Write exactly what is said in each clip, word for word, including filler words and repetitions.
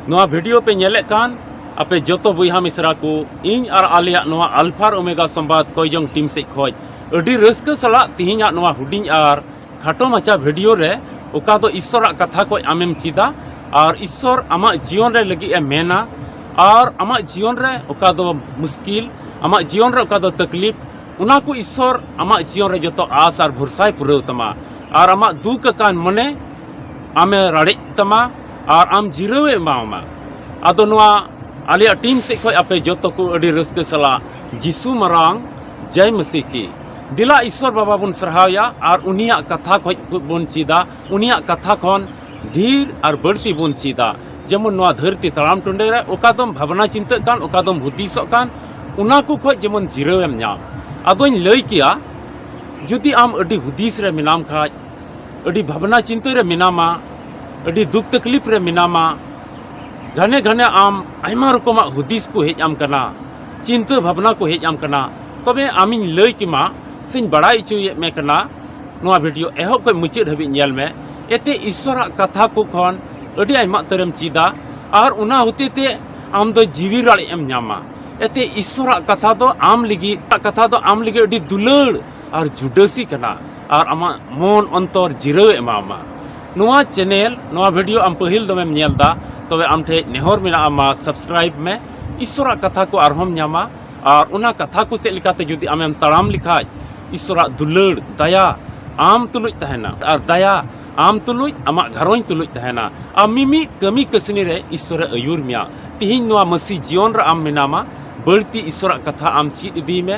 ᱱᱚᱣᱟ ᱵᱷᱤᱰᱤᱭᱳ ᱯᱮ ᱧᱮᱞᱮᱫ ᱠᱟᱱ ᱟᱯᱮ ᱡᱚᱛᱚ ᱵᱚᱭᱦᱟ ᱢᱤᱥᱨᱟ ᱠᱚ, ᱤᱧ ᱟᱨ ᱟᱞᱮᱭᱟᱜ ᱱᱚᱣᱟ ᱟᱞᱯᱷᱟᱨ ᱳᱢᱮᱜᱟ ᱥᱚᱢᱵᱟᱫ ᱠᱚᱭᱡᱚᱝ ᱴᱤᱢ ᱥᱮᱫ ᱠᱷᱚᱱ ᱟᱹᱰᱤ ᱨᱟᱹᱥᱠᱟᱹ ᱥᱟᱞᱟᱜ ᱛᱮᱦᱮᱧᱟᱜ ᱱᱚᱣᱟ ᱦᱩᱰᱤᱧ ᱟᱨ ᱠᱷᱟᱴᱚ ᱢᱟᱪᱷᱟ ᱵᱷᱤᱰᱤᱭᱳ ᱨᱮ ᱚᱠᱟ ᱫᱚ ᱤᱥᱥᱚᱨᱟᱜ ᱠᱟᱛᱷᱟ ᱠᱷᱚᱱ ᱟᱢᱮᱢ ᱪᱮᱫᱟ ᱟᱨ ᱤᱥᱥᱚᱨ ᱟᱢᱟᱜ ᱡᱤᱭᱚᱱ ᱨᱮ ᱞᱟᱹᱜᱤᱫ ᱮ ᱢᱮᱱᱟ ᱟᱨ ᱟᱢᱟᱜ ᱡᱤᱭᱚᱱ ᱨᱮ ᱚᱠᱟ ᱫᱚ ᱢᱩᱥᱠᱤᱞ, ᱟᱢᱟᱜ ᱡᱤᱭᱚᱱ ᱨᱮ ᱚᱠᱟ ᱫᱚ ᱛᱟᱠᱞᱤᱯ, ᱚᱱᱟ ᱠᱚ ᱤᱥᱥᱚᱨ ᱟᱢᱟᱜ ᱡᱤᱭᱚᱱ ᱨᱮ ᱡᱚᱛᱚ ᱟᱥ ᱟᱨ ᱵᱷᱚᱨᱥᱟᱭ ᱯᱩᱨᱟᱹᱣ ᱛᱟᱢᱟ ᱟᱨ ᱟᱢᱟᱜ ᱫᱩᱠ ᱟᱠᱟᱱ ᱢᱚᱱᱮ ᱟᱢᱮ ᱨᱟᱲᱮᱡ ᱛᱟᱢᱟ ᱟᱨ ᱟᱢ ᱡᱤᱨᱟᱹᱣᱮ ᱮᱢᱟᱢᱟ᱾ ᱟᱫᱚ ᱱᱚᱣᱟ ᱟᱞᱮᱭᱟᱜ ᱴᱤᱢ ᱥᱮᱫ ᱠᱷᱚᱱ ᱟᱯᱮ ᱡᱚᱛᱚ ᱠᱚ ᱟᱹᱰᱤ ᱨᱟᱹᱥᱠᱟᱹ ᱥᱟᱞᱟᱜ ᱡᱤᱥᱩ ᱢᱟᱨᱟᱝ ᱡᱟᱭ ᱢᱟᱹᱥᱤ ᱠᱤ᱾ ᱫᱮᱞᱟ ᱤᱥᱥᱚᱨ ᱵᱟᱵᱟ ᱵᱚᱱ ᱥᱟᱨᱦᱟᱣᱭᱟ ᱟᱨ ᱩᱱᱤᱭᱟᱜ ᱠᱟᱛᱷᱟ ᱠᱷᱚᱱ ᱵᱚᱱ ᱪᱮᱫᱟ, ᱩᱱᱤᱭᱟᱜ ᱠᱟᱛᱷᱟ ᱠᱷᱚᱱ ᱰᱷᱮᱨ ᱟᱨ ᱵᱟᱹᱲᱛᱤ ᱵᱚᱱ ᱪᱮᱫᱟ᱾ ᱡᱮᱢᱚᱱ ᱱᱚᱣᱟ ᱫᱷᱟᱹᱨᱛᱤ ᱛᱟᱲᱟᱢ ᱴᱩᱸᱰᱟᱹ ᱨᱮ ᱚᱠᱟ ᱫᱚᱢ ᱵᱷᱟᱵᱽᱱᱟ ᱪᱤᱱᱛᱟᱹᱜ ᱠᱟᱱ, ᱚᱠᱟ ᱫᱚᱢ ᱦᱩᱫᱤᱥᱚᱜ ᱠᱟᱱ, ᱚᱱᱟ ᱠᱚ ᱠᱷᱚᱱ ᱡᱮᱢᱚᱱ ᱡᱤᱨᱟᱹᱣ ᱮᱢ ᱧᱟᱢ᱾ ᱟᱫᱚᱧ ᱞᱟᱹᱭ ᱠᱮᱭᱟ, ᱡᱩᱫᱤ ᱟᱢ ᱟᱹᱰᱤ ᱦᱩᱫᱤᱥ ᱨᱮ ᱢᱮᱱᱟᱢ ᱠᱷᱟᱡ, ᱟᱹᱰᱤ ᱵᱷᱟᱵᱽᱱᱟ ᱪᱤᱱᱛᱟᱹ ᱨᱮ ᱢᱮᱱᱟᱢᱟ, ᱟᱹᱰᱤ ᱫᱩᱠ ᱛᱟᱠᱞᱤᱯ ᱨᱮ ᱢᱮᱱᱟᱢᱟ, ᱜᱷᱟᱱᱮ ᱜᱷᱟᱱᱮ ᱟᱢ ᱟᱭᱢᱟ ᱨᱚᱠᱚᱢᱟᱜ ᱦᱩᱫᱤᱥ ᱠᱚ ᱦᱮᱡ ᱟᱢ ᱠᱟᱱᱟ, ᱪᱤᱱᱛᱟᱹ ᱵᱷᱟᱵᱽᱱᱟ ᱠᱚ ᱦᱮᱡ ᱟᱢ ᱠᱟᱱᱟ, ᱛᱚᱵᱮ ᱟᱢᱤᱧ ᱞᱟᱹᱭ ᱠᱮᱢᱟ ᱥᱮᱧ ᱵᱟᱲᱟᱭ ᱦᱚᱪᱚᱭᱮᱫ ᱢᱮ ᱠᱟᱱᱟ, ᱱᱚᱣᱟ ᱵᱷᱤᱰᱤᱭᱳ ᱮᱦᱚᱵ ᱠᱷᱚᱱ ᱢᱩᱪᱟᱹᱫ ᱦᱟᱹᱵᱤᱡ ᱧᱮᱞ ᱢᱮ᱾ ᱮᱛᱮ ᱤᱥᱥᱚᱨᱟᱜ ᱠᱟᱛᱷᱟ ᱠᱚ ᱠᱷᱚᱱ ᱟᱹᱰᱤ ᱟᱭᱢᱟ ᱩᱛᱟᱹᱨᱮᱢ ᱪᱮᱫᱟ ᱟᱨ ᱚᱱᱟ ᱦᱚᱛᱮ ᱛᱮ ᱟᱢ ᱫᱚ ᱡᱤᱣᱤ ᱨᱟᱲᱮᱡ ᱮᱢ ᱧᱟᱢᱟ᱾ ᱮᱛᱮ ᱤᱥᱥᱚᱨᱟᱜ ᱠᱟᱛᱷᱟ ᱫᱚ ᱟᱢ ᱞᱟᱹᱜᱤᱫ, ᱠᱟᱛᱷᱟ ᱫᱚ ᱟᱢ ᱞᱟᱹᱜᱤᱫ ᱟᱹᱰᱤ ᱫᱩᱞᱟᱹᱲ ᱟᱨ ᱡᱩᱰᱟᱹᱥᱤ ᱠᱟᱱᱟ ᱟᱨ ᱟᱢᱟᱜ ᱢᱚᱱ ᱚᱱᱛᱚᱨ ᱡᱤᱨᱟᱹᱣ ᱮ ᱮᱢᱟᱢᱟ᱾ ᱱᱚᱣᱟ ᱪᱮᱱᱮᱞ, ᱱᱚᱣᱟ ᱵᱷᱤᱰᱤᱭᱳ ᱟᱢ ᱯᱟᱹᱦᱤᱞ ᱫᱚᱢᱮᱢ ᱧᱮᱞ ᱮᱫᱟ, ᱛᱚᱵᱮ ᱟᱢ ᱴᱷᱮᱱ ᱱᱮᱦᱚᱨ ᱢᱮᱱᱟᱜᱼᱟ, ᱢᱟ ᱥᱟᱵᱥᱠᱨᱟᱭᱤᱵ ᱢᱮ, ᱤᱥᱥᱚᱨᱟᱜ ᱠᱟᱛᱷᱟ ᱠᱚ ᱟᱨᱦᱚᱸᱢ ᱧᱟᱢᱟ᱾ ᱟᱨ ᱚᱱᱟ ᱠᱟᱛᱷᱟ ᱠᱚ ᱥᱮᱫ ᱞᱮᱠᱟᱛᱮ ᱡᱩᱫᱤ ᱟᱢᱮᱢ ᱛᱟᱲᱟᱢ ᱞᱮᱠᱷᱟᱡ, ᱤᱥᱥᱚᱨᱟᱜ ᱫᱩᱞᱟᱹᱲ, ᱫᱟᱭᱟ ᱟᱢ ᱛᱩᱞᱩᱡ ᱛᱟᱦᱮᱱᱟ, ᱟᱨ ᱫᱟᱭᱟ ᱟᱢ ᱛᱩᱞᱩᱡ, ᱟᱢᱟᱜ ᱜᱷᱟᱨᱚᱸᱡᱽ ᱛᱩᱞᱩᱡ ᱛᱟᱦᱮᱱᱟ᱾ ᱟᱢ ᱢᱤᱢᱤᱫ ᱠᱟᱹᱢᱤ ᱠᱟᱹᱥᱱᱤ ᱨᱮ ᱤᱥᱥᱚᱨᱮ ᱟᱹᱭᱩᱨ ᱢᱮᱭᱟ᱾ ᱛᱤᱦᱤᱧ ᱱᱚᱣᱟ ᱢᱟᱹᱥᱤ ᱡᱤᱭᱚᱱ ᱨᱮ ᱟᱢ ᱢᱮᱱᱟᱢᱟ, ᱵᱟᱹᱲᱛᱤ ᱤᱥᱥᱚᱨᱟᱜ ᱠᱟᱛᱷᱟ ᱟᱢ ᱪᱮᱫ ᱤᱫᱤᱭ ᱢᱮ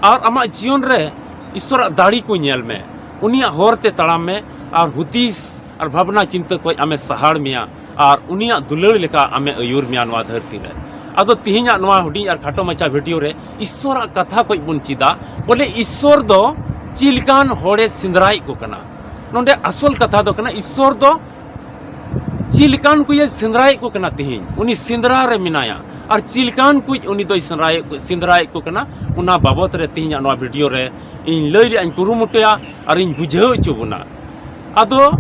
ᱟᱨ ᱟᱢᱟᱜ ᱡᱤᱭᱚᱱ ᱨᱮ ᱤᱥᱥᱚᱨᱟᱜ ᱫᱟᱲᱮ ᱠᱚ ᱧᱮᱞ ᱢᱮ᱾ ᱩᱱᱤᱭᱟᱜ ᱦᱚᱨ ᱛᱮ ᱛᱟᱲᱟᱢ ᱢᱮ ᱟᱨ ᱦᱩᱫᱤᱥ ᱟᱨ ᱵᱷᱟᱵᱽᱱᱟ ᱪᱤᱱᱛᱟᱹ ᱠᱷᱚᱱ ᱟᱢᱮ ᱥᱟᱦᱟᱲ ᱢᱮᱭᱟ ᱟᱨ ᱩᱱᱤᱭᱟᱜ ᱫᱩᱞᱟᱹᱲ ᱞᱮᱠᱟ ᱟᱢᱮ ᱟᱹᱭᱩᱨ ᱢᱮᱭᱟ ᱱᱚᱣᱟ ᱫᱷᱟᱹᱨᱛᱤ ᱨᱮ᱾ ᱟᱫᱚ ᱛᱤᱦᱤᱧᱟᱜ ᱱᱚᱣᱟ ᱦᱩᱰᱤᱧ ᱟᱨ ᱠᱷᱟᱴᱚ ᱢᱟᱪᱷᱟ ᱵᱷᱤᱰᱤᱭᱳ ᱨᱮ ᱤᱥᱥᱚᱨᱟᱜ ᱠᱟᱛᱷᱟ ᱠᱷᱚᱱ ᱵᱚᱱ ᱪᱮᱫᱟ, ᱵᱚᱞᱮ ᱤᱥᱥᱚᱨ ᱫᱚ ᱪᱮᱫ ᱞᱮᱠᱟᱱ ᱦᱚᱲᱮ ᱥᱮᱸᱫᱽᱨᱟᱭᱮᱫ ᱠᱚ ᱠᱟᱱᱟ᱾ ᱱᱚᱰᱮ ᱟᱥᱚᱞ ᱠᱟᱛᱷᱟ ᱫᱚ ᱠᱟᱱᱟ, ᱤᱥᱥᱚᱨ ᱫᱚ ᱪᱮᱫ ᱞᱮᱠᱟᱱ ᱠᱚᱭᱮ ᱥᱮᱸᱫᱽᱨᱟᱭᱮᱫ ᱠᱚ ᱠᱟᱱᱟ ᱛᱤᱦᱤᱧ, ᱩᱱᱤ ᱥᱮᱸᱫᱽᱨᱟ ᱨᱮ ᱢᱮᱱᱟᱭᱟ᱾ ᱟᱨ ᱪᱮᱫ ᱞᱮᱠᱟᱱ ᱠᱚ ᱩᱱᱤ ᱫᱚᱭ ᱥᱮᱸᱫᱽᱨᱟᱭᱮᱫ ᱠᱚ, ᱥᱮᱸᱫᱽᱨᱟᱭᱮᱫ ᱠᱚ ᱠᱟᱱᱟ, ᱚᱱᱟ ᱵᱟᱵᱚᱛ ᱨᱮ ᱛᱤᱦᱤᱧᱟᱜ ᱱᱚᱣᱟ ᱵᱷᱤᱰᱤᱭᱳ ᱨᱮ ᱤᱧ ᱞᱟᱹᱭ ᱨᱮᱭᱟᱜ ᱤᱧ ᱠᱩᱨᱩᱢᱩᱴᱩᱭᱟ ᱟᱨ ᱤᱧ ᱵᱩᱡᱷᱟᱹᱣ ᱦᱚᱪᱚ ᱵᱚᱱᱟ᱾ ᱟᱫᱚ